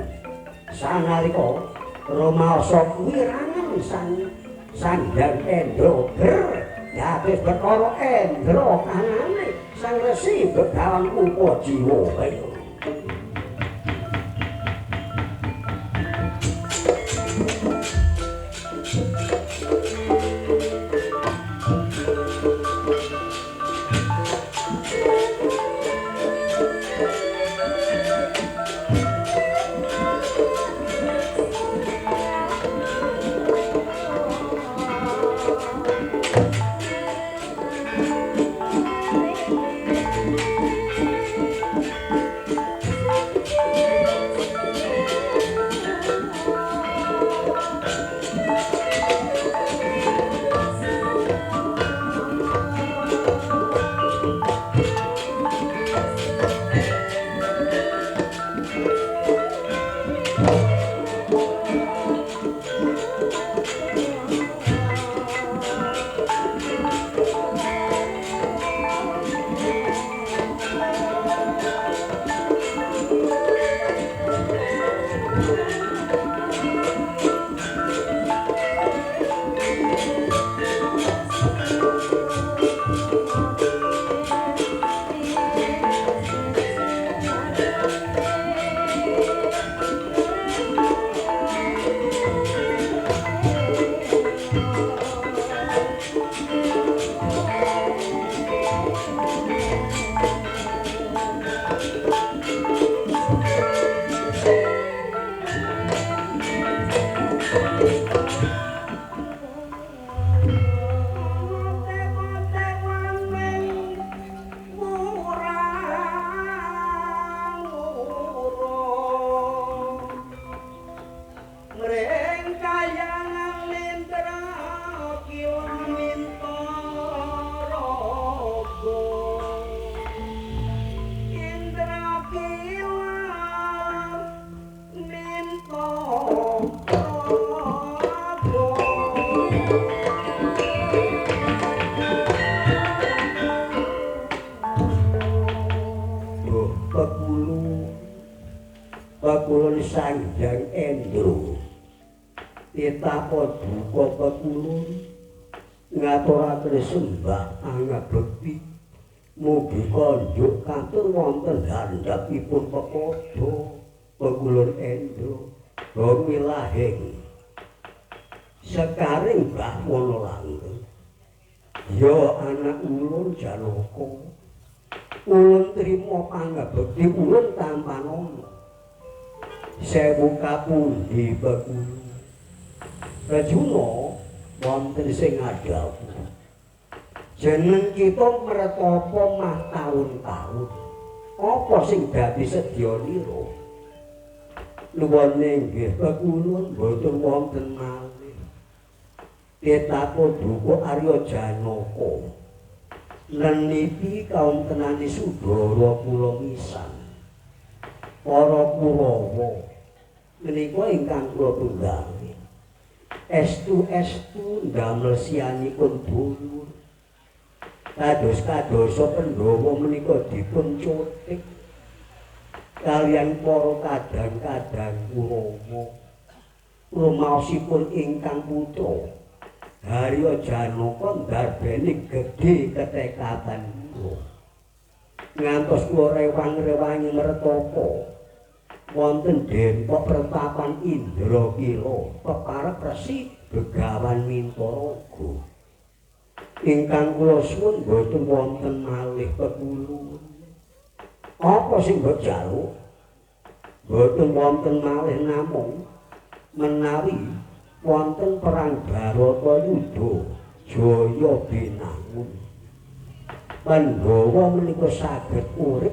Sanalika rumaosa wirangan Sang Hyang Endra ger dados Bathara Endra kanane Sang Resi Begawan Upajiwa. Pekulun Sang Hyang Endra. Titapa duka pekulun ngaturaken sembah angabekti mugi konjuk katur wonten handhapipun pepadha Pekulun Endra. Gomilahing sekaring Bawana langgeng. Ya anak ulun Janaka, ulun trima pangabekti ulun tampanana. Sewu kapundi pekulun. Rejuna wonten sing ngadhawuh. Jeneng kita mretapa mah taun-taun. Apa sing dadi sedyanira? Nuwun inggih pekulun boten wonten malih. Titapa duka Arya Janaka. Nenipi kawontenane sudara kula misan. Para Kurawa menika ingkang kula tunggali. Estu-estu ndamel sianipun dulur. Kados kadosa Pandhawa menika dipun cutik kaliyan para kadang-kadang Kurawa. Rumaosipun ingkang putra Harya Janaka ndarbeni gedhe ketekadan kula. Ngantos kula rewang-rewangi mertapa wonten Dempok pertapan Indrakila peparep Resi Begawan Mintaraga. Ingkang kula suwun boten wonten malih pekulun. Apa sing mbok jaluk? Boten wonten malih namung menawi wonten perang Baratayuda jaya binangun. Pandhawa menika saged urip,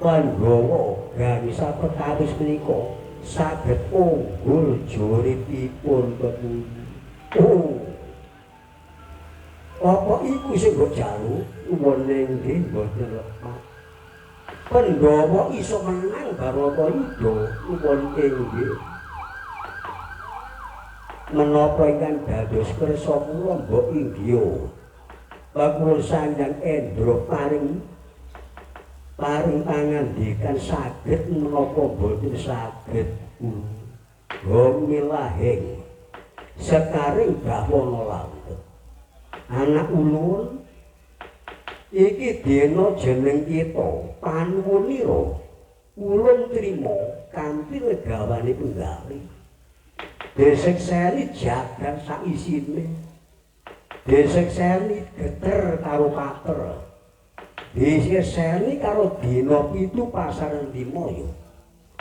Pandhawa gangsa perkawis menika saged unggul juritipun pekulun. Oh. Apa iku sing mbok jaluk? Nuwun inggih mboten lepat. Pandhawa iso menang Baratayuda, nuwun inggih. Menapa ingkang dados kersa kula mbok inggih. Pakulun Sang Hyang Endra paring pangandikan saged menapa mboten saged. Gomilahing sekaring Bawana langgeng. Anak ulun iki dina jeneng kita panuwunira ulun trima kanthi legawane penggalih. Desekseni jagat saisine. Desekseni geter karo pater. Desekseni karo dina 7 pasaran 5 ya.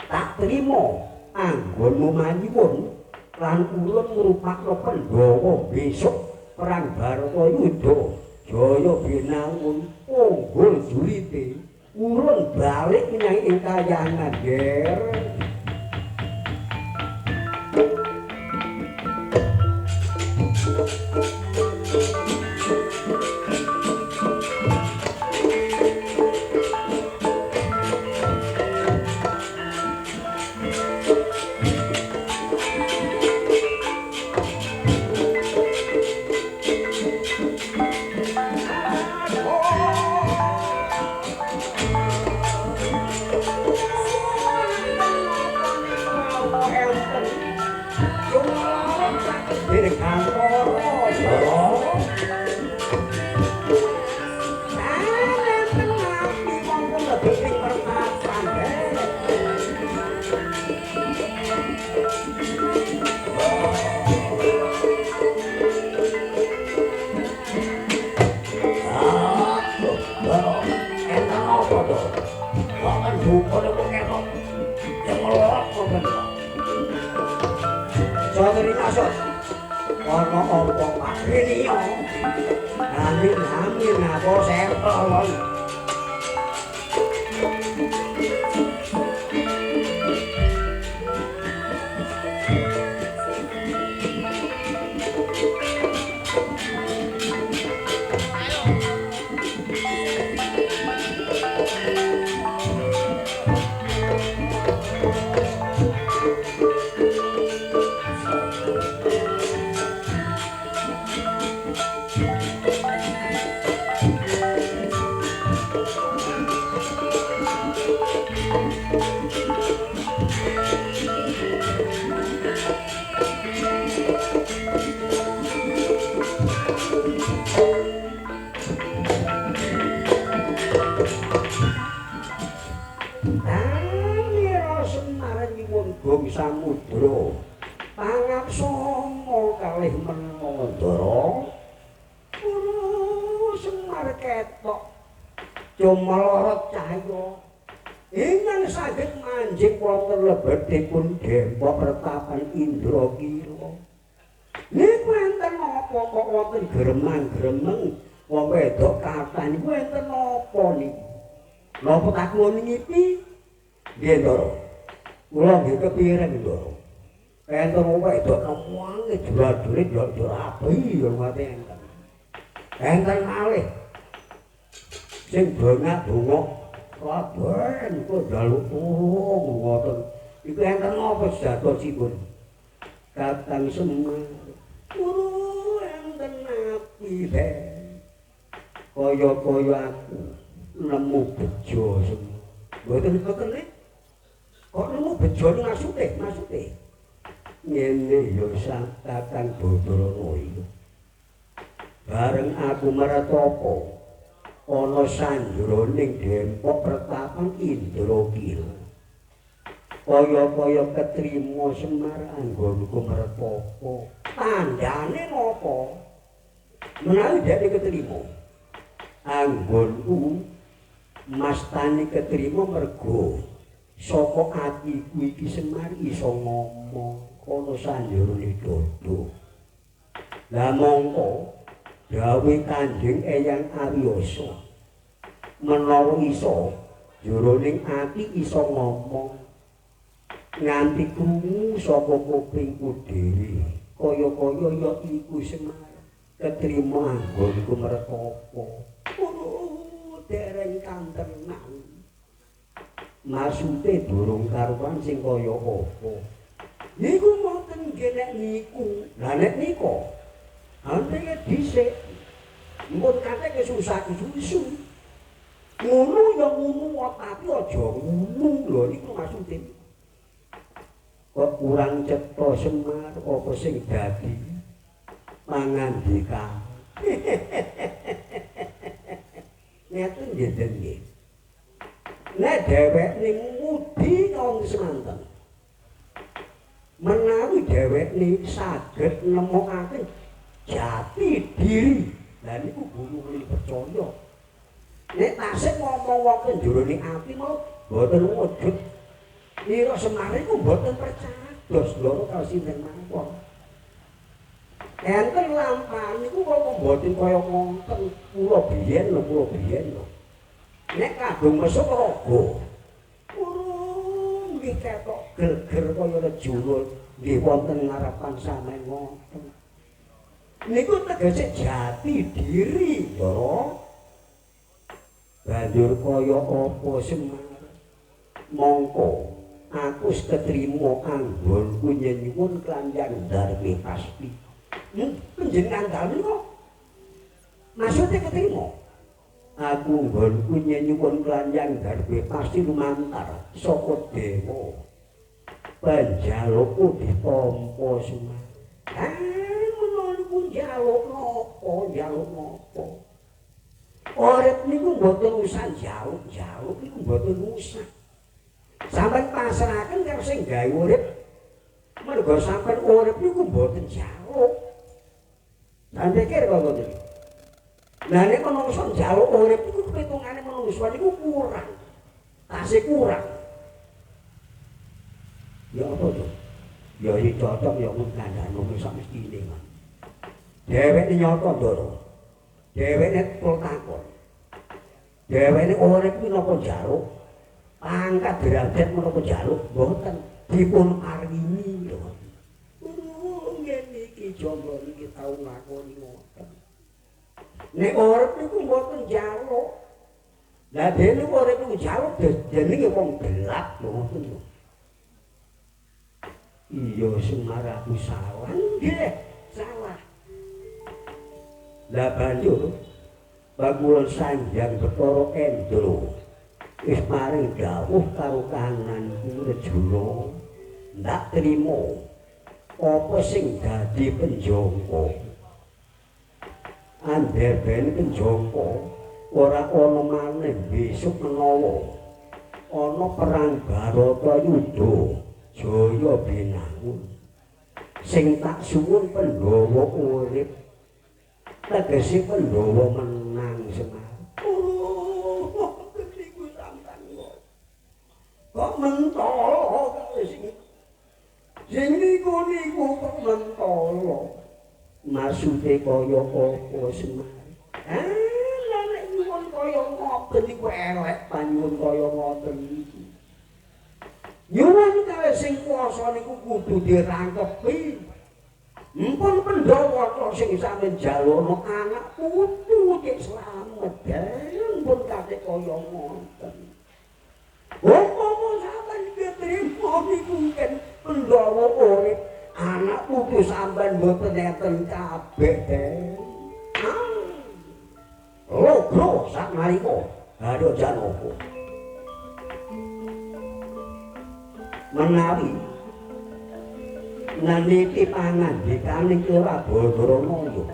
Tak trima anggonmu manyuwun lan ulun ngrupakno Pandhawa besok perang Baratayuda jaya binangun unggul julite urun balik menyang ing kayangan ger. Cumelorot cahya ingkang saged manjing wonten lebetipun Dempok Retapan Indrakila. Niku enten napa kok wonten gremang-gremeng wong wedok kathah niku enten napa niku? Napa tak ngono ngipi? Nggih, Ndara. Kula nggih kepireng, Ndara. Enten wong wedok nemuange jura-jure jura api ngate enten. Enten malih sing dongak-dongok Raden kok njaluk tulung ngoten. Iku enten napa sejatosipun? Kakang Semar. Guru enten api le. Kaya-kaya aku nemu bejo Semar. Mboten kekene. Kok nemu bejo maksude? Maksude ngene ya Kakang Badarana iki. Bareng aku mertapa ana sanjroning Dempok Retapan Indrakila. Kaya-kaya ketrima Semar anggonku mertapa. Tandane napa? Menawi dhek ketrima. Anggonku mastani ketrima mergo saka atiku iki Semar iso ngomong ana sanjrone dodo. Lah mongko dawuh Kanjeng Eyang Ariyasa menawa iso jroning ati iso ngomong nganti krungu saka kupingku dhewe kaya-kaya ya iku Semar ketrima anggonku mertapa. Oh, dereng kantenan. Maksude durung karuan sing kaya apa. Niku mboten nggih nek niku. Lah nek nika antene dhisik mbun kate kesusah-susu. Ngono ya ngono tapi aja ngono lho niku maksude. Kok kurang cetha Semar apa sing dadi pangandika. Ngeten nggih den nggih. Nek dheweke ngudi kaum semanten. Menawi dheweke saged nemokake jati diri. Lah niku guru percaya. Nek tasik ngomong wonten jroning ati mau mboten wujud. Ira Semar iku mboten percados loro karo sinten mawon. Enten lampahan niku kok mboten kaya wonten kula biyen lho, kula biyen lho. Nek kadung mesuk raga. Urung nggih ketok geger kaya rejula nggih wonten ngarepan sampeyan ngoten. Niku tegese jati diri, Ndara. Banjur kaya apa Semar? Mongko aku wis ketrima anggonku nyenyuwun klanjang darmi pasti. Panjenengan dalem kok maksude ketrima? Aku nggonku nyenyuwun klanjang darmi pasti lumantar saka dewa. Panjalukku ditampa Semar. Ah, menawa niku njaluk napa, njaluk napa? Urip niku mboten usah njaluk-njaluk niku mboten usah. Sampeyan pasrahaken karo sing gawe urip. Mergo sampeyan urip niku mboten njaluk. Sampeyan pikir kok ngoten iki. Lah nek menungso njaluk urip niku pitungane menungso niku kurang. Tasih kurang. Ya apa to? Ya iki cocok ya mung kandhane sak mestine, Mas. Dheweke nyata, Ndara. Dheweke takon. Dheweke urip kuwi napa njaluk? Pangkat derajat menapa njaluk? Mboten dipun paringi lho. Urung ngene iki jombo niki tau nglakoni ngoten. Nek urip niku mboten njaluk. Lah dene urip niku njaluk jenenge wong gelap lho ngoten lho. Iya Semar aku salah. Nggih, salah. Lah banjur Bagula Sanjang Bathara Endra wis paring dawuh karo kananku Rejuna ndak trimo apa sing dadi penjangka. Andher-ben penjangka ora ana maneh besok menawa ana perang Baratayuda Jaya Binangun. Sing tak suwun Pandhawa urip tegese Pandhawa menang Semar. Maksude kaya apa Semar? Ah, nek nyuwun kaya ngoten iku elek panyuwun kaya ngoten iki. Nyuwun kalih sing kuwasa niku kudu dirangkepi. Mpun Pandhawa tok sing sampeyan jalukno anak putu cek slamet. Mpun kate kaya ngoten. Umpama sampeyan ketrima niku mungkin Pandhawa urip, anak putu sampeyan mboten enten kabeh. Logro saknalika Arya Janaka. Menawi naniti pangandikaning Ora Badranaya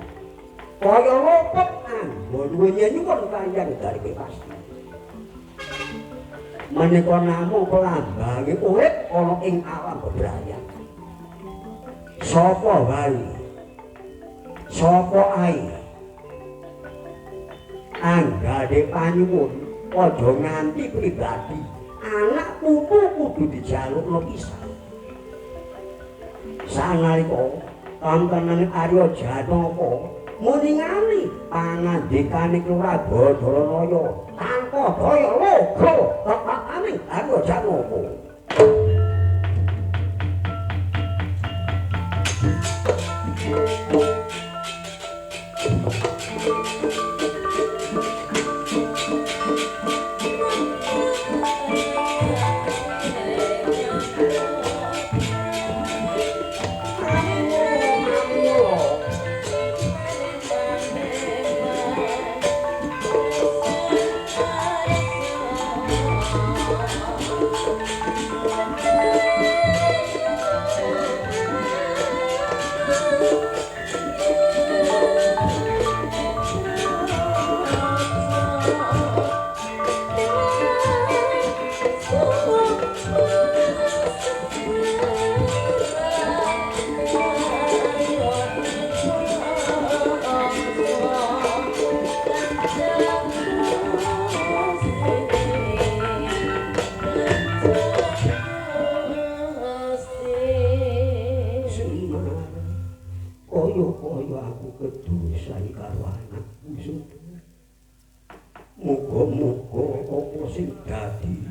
kaya lopet anggon nyuwun kayang darbe pasti. Menika namung kelambange urip ana ing alam bebrayan. Sapa wae? Sapa ae? Anggane panyuwun aja nganti pribadi, anak putu kudu dijalukno pisan. Sanalika kamtenane Arya Janaka muningani pangandikane Ora Badranaya tanpa daya logo tepatane Arya Janaka. Muga-muga apa sing dadi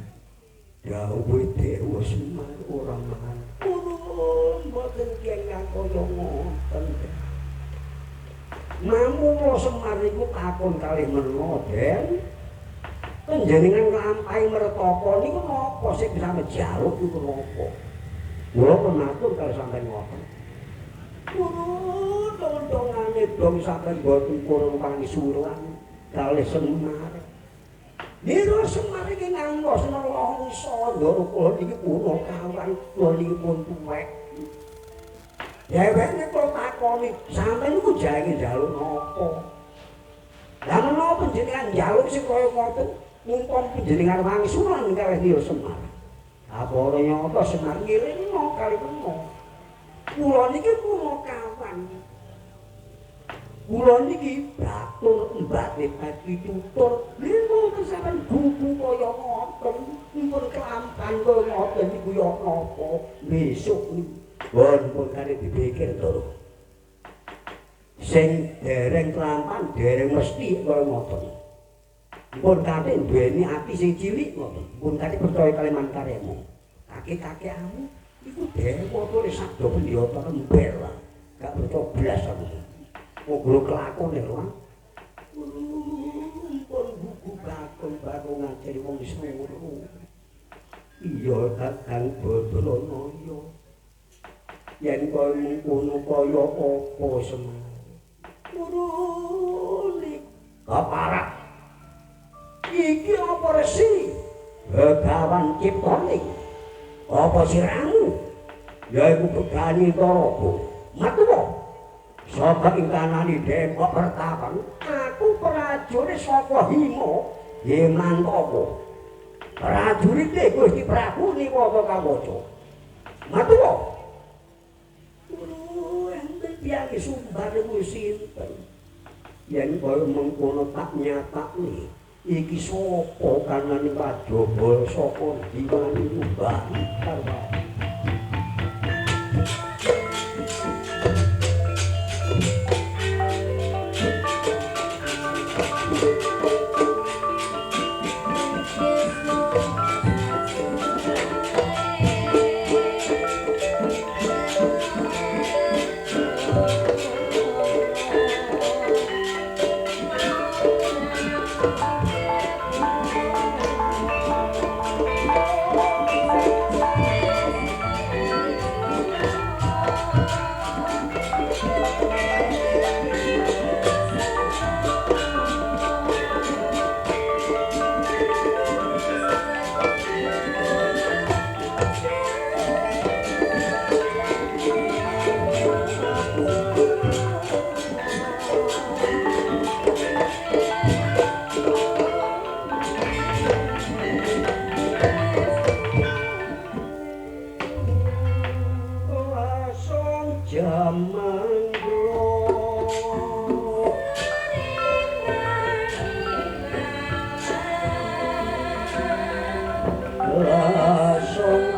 dawuhe Dewa Semar ora mangan. Purun mboten kenging kaya ngoten. Namung Semar niku takon kalih mena, Den. Panjenengan nglampahi mertapa niku napa sing sampe jaluk niku napa? Kula pun kalih sampeyan ngoten. Purun dongane dong sampeyan boten purun pangisuran kalih Semar. Nira Semar iki ngantos nelongso ndoro kula niki puno kawan kula niki pun tuwek. Dheweke kula takoni, sampeyan niku jane njaluk napa? Lah menapa panjenengan njaluk sing kaya ngoten? Mumpung panjenengan wangsulan kalih Nira Semar. Apa ora nyata Semar ngiringno kalih kena. Kula niki puno kawan. Kula niki batur mbate pati tutur lha sampeyan gugu kaya ngoten pun kelampan kaya ngoten niku ya napa besok niku pun kare dipikir to sing dereng kelampan dereng mesti kaya ngoten pun kate duweni ati sing cilik ngoten pun kate percaya kali mantaremu kakek-kakekmu iku dewa tulis sabda pendhiyata rembel lah gak percaya blas aku. Ngobrol kelakon lho. Pun buku bakon-bakon ngajari wong semono. Iya Kakang Badranaya. Yen kaya mengkono kaya apa Semar? Nuruni keparak. Iki apa resi? Begawan ciptane. Apa siramu? Ya iku Begani Taraga. Matuwa. Saka ing tanani Depok Pertapan, aku prajurit saka Hima Himantaka. Prajurite Gusti Prabu Niwata Kawaca. Matuwa. Enten tiyang sumbar niku sinten? Yen kaya mengkono tak nyatakne, iki sapa kanane kajaba saka diwani mbah karo. Lesung.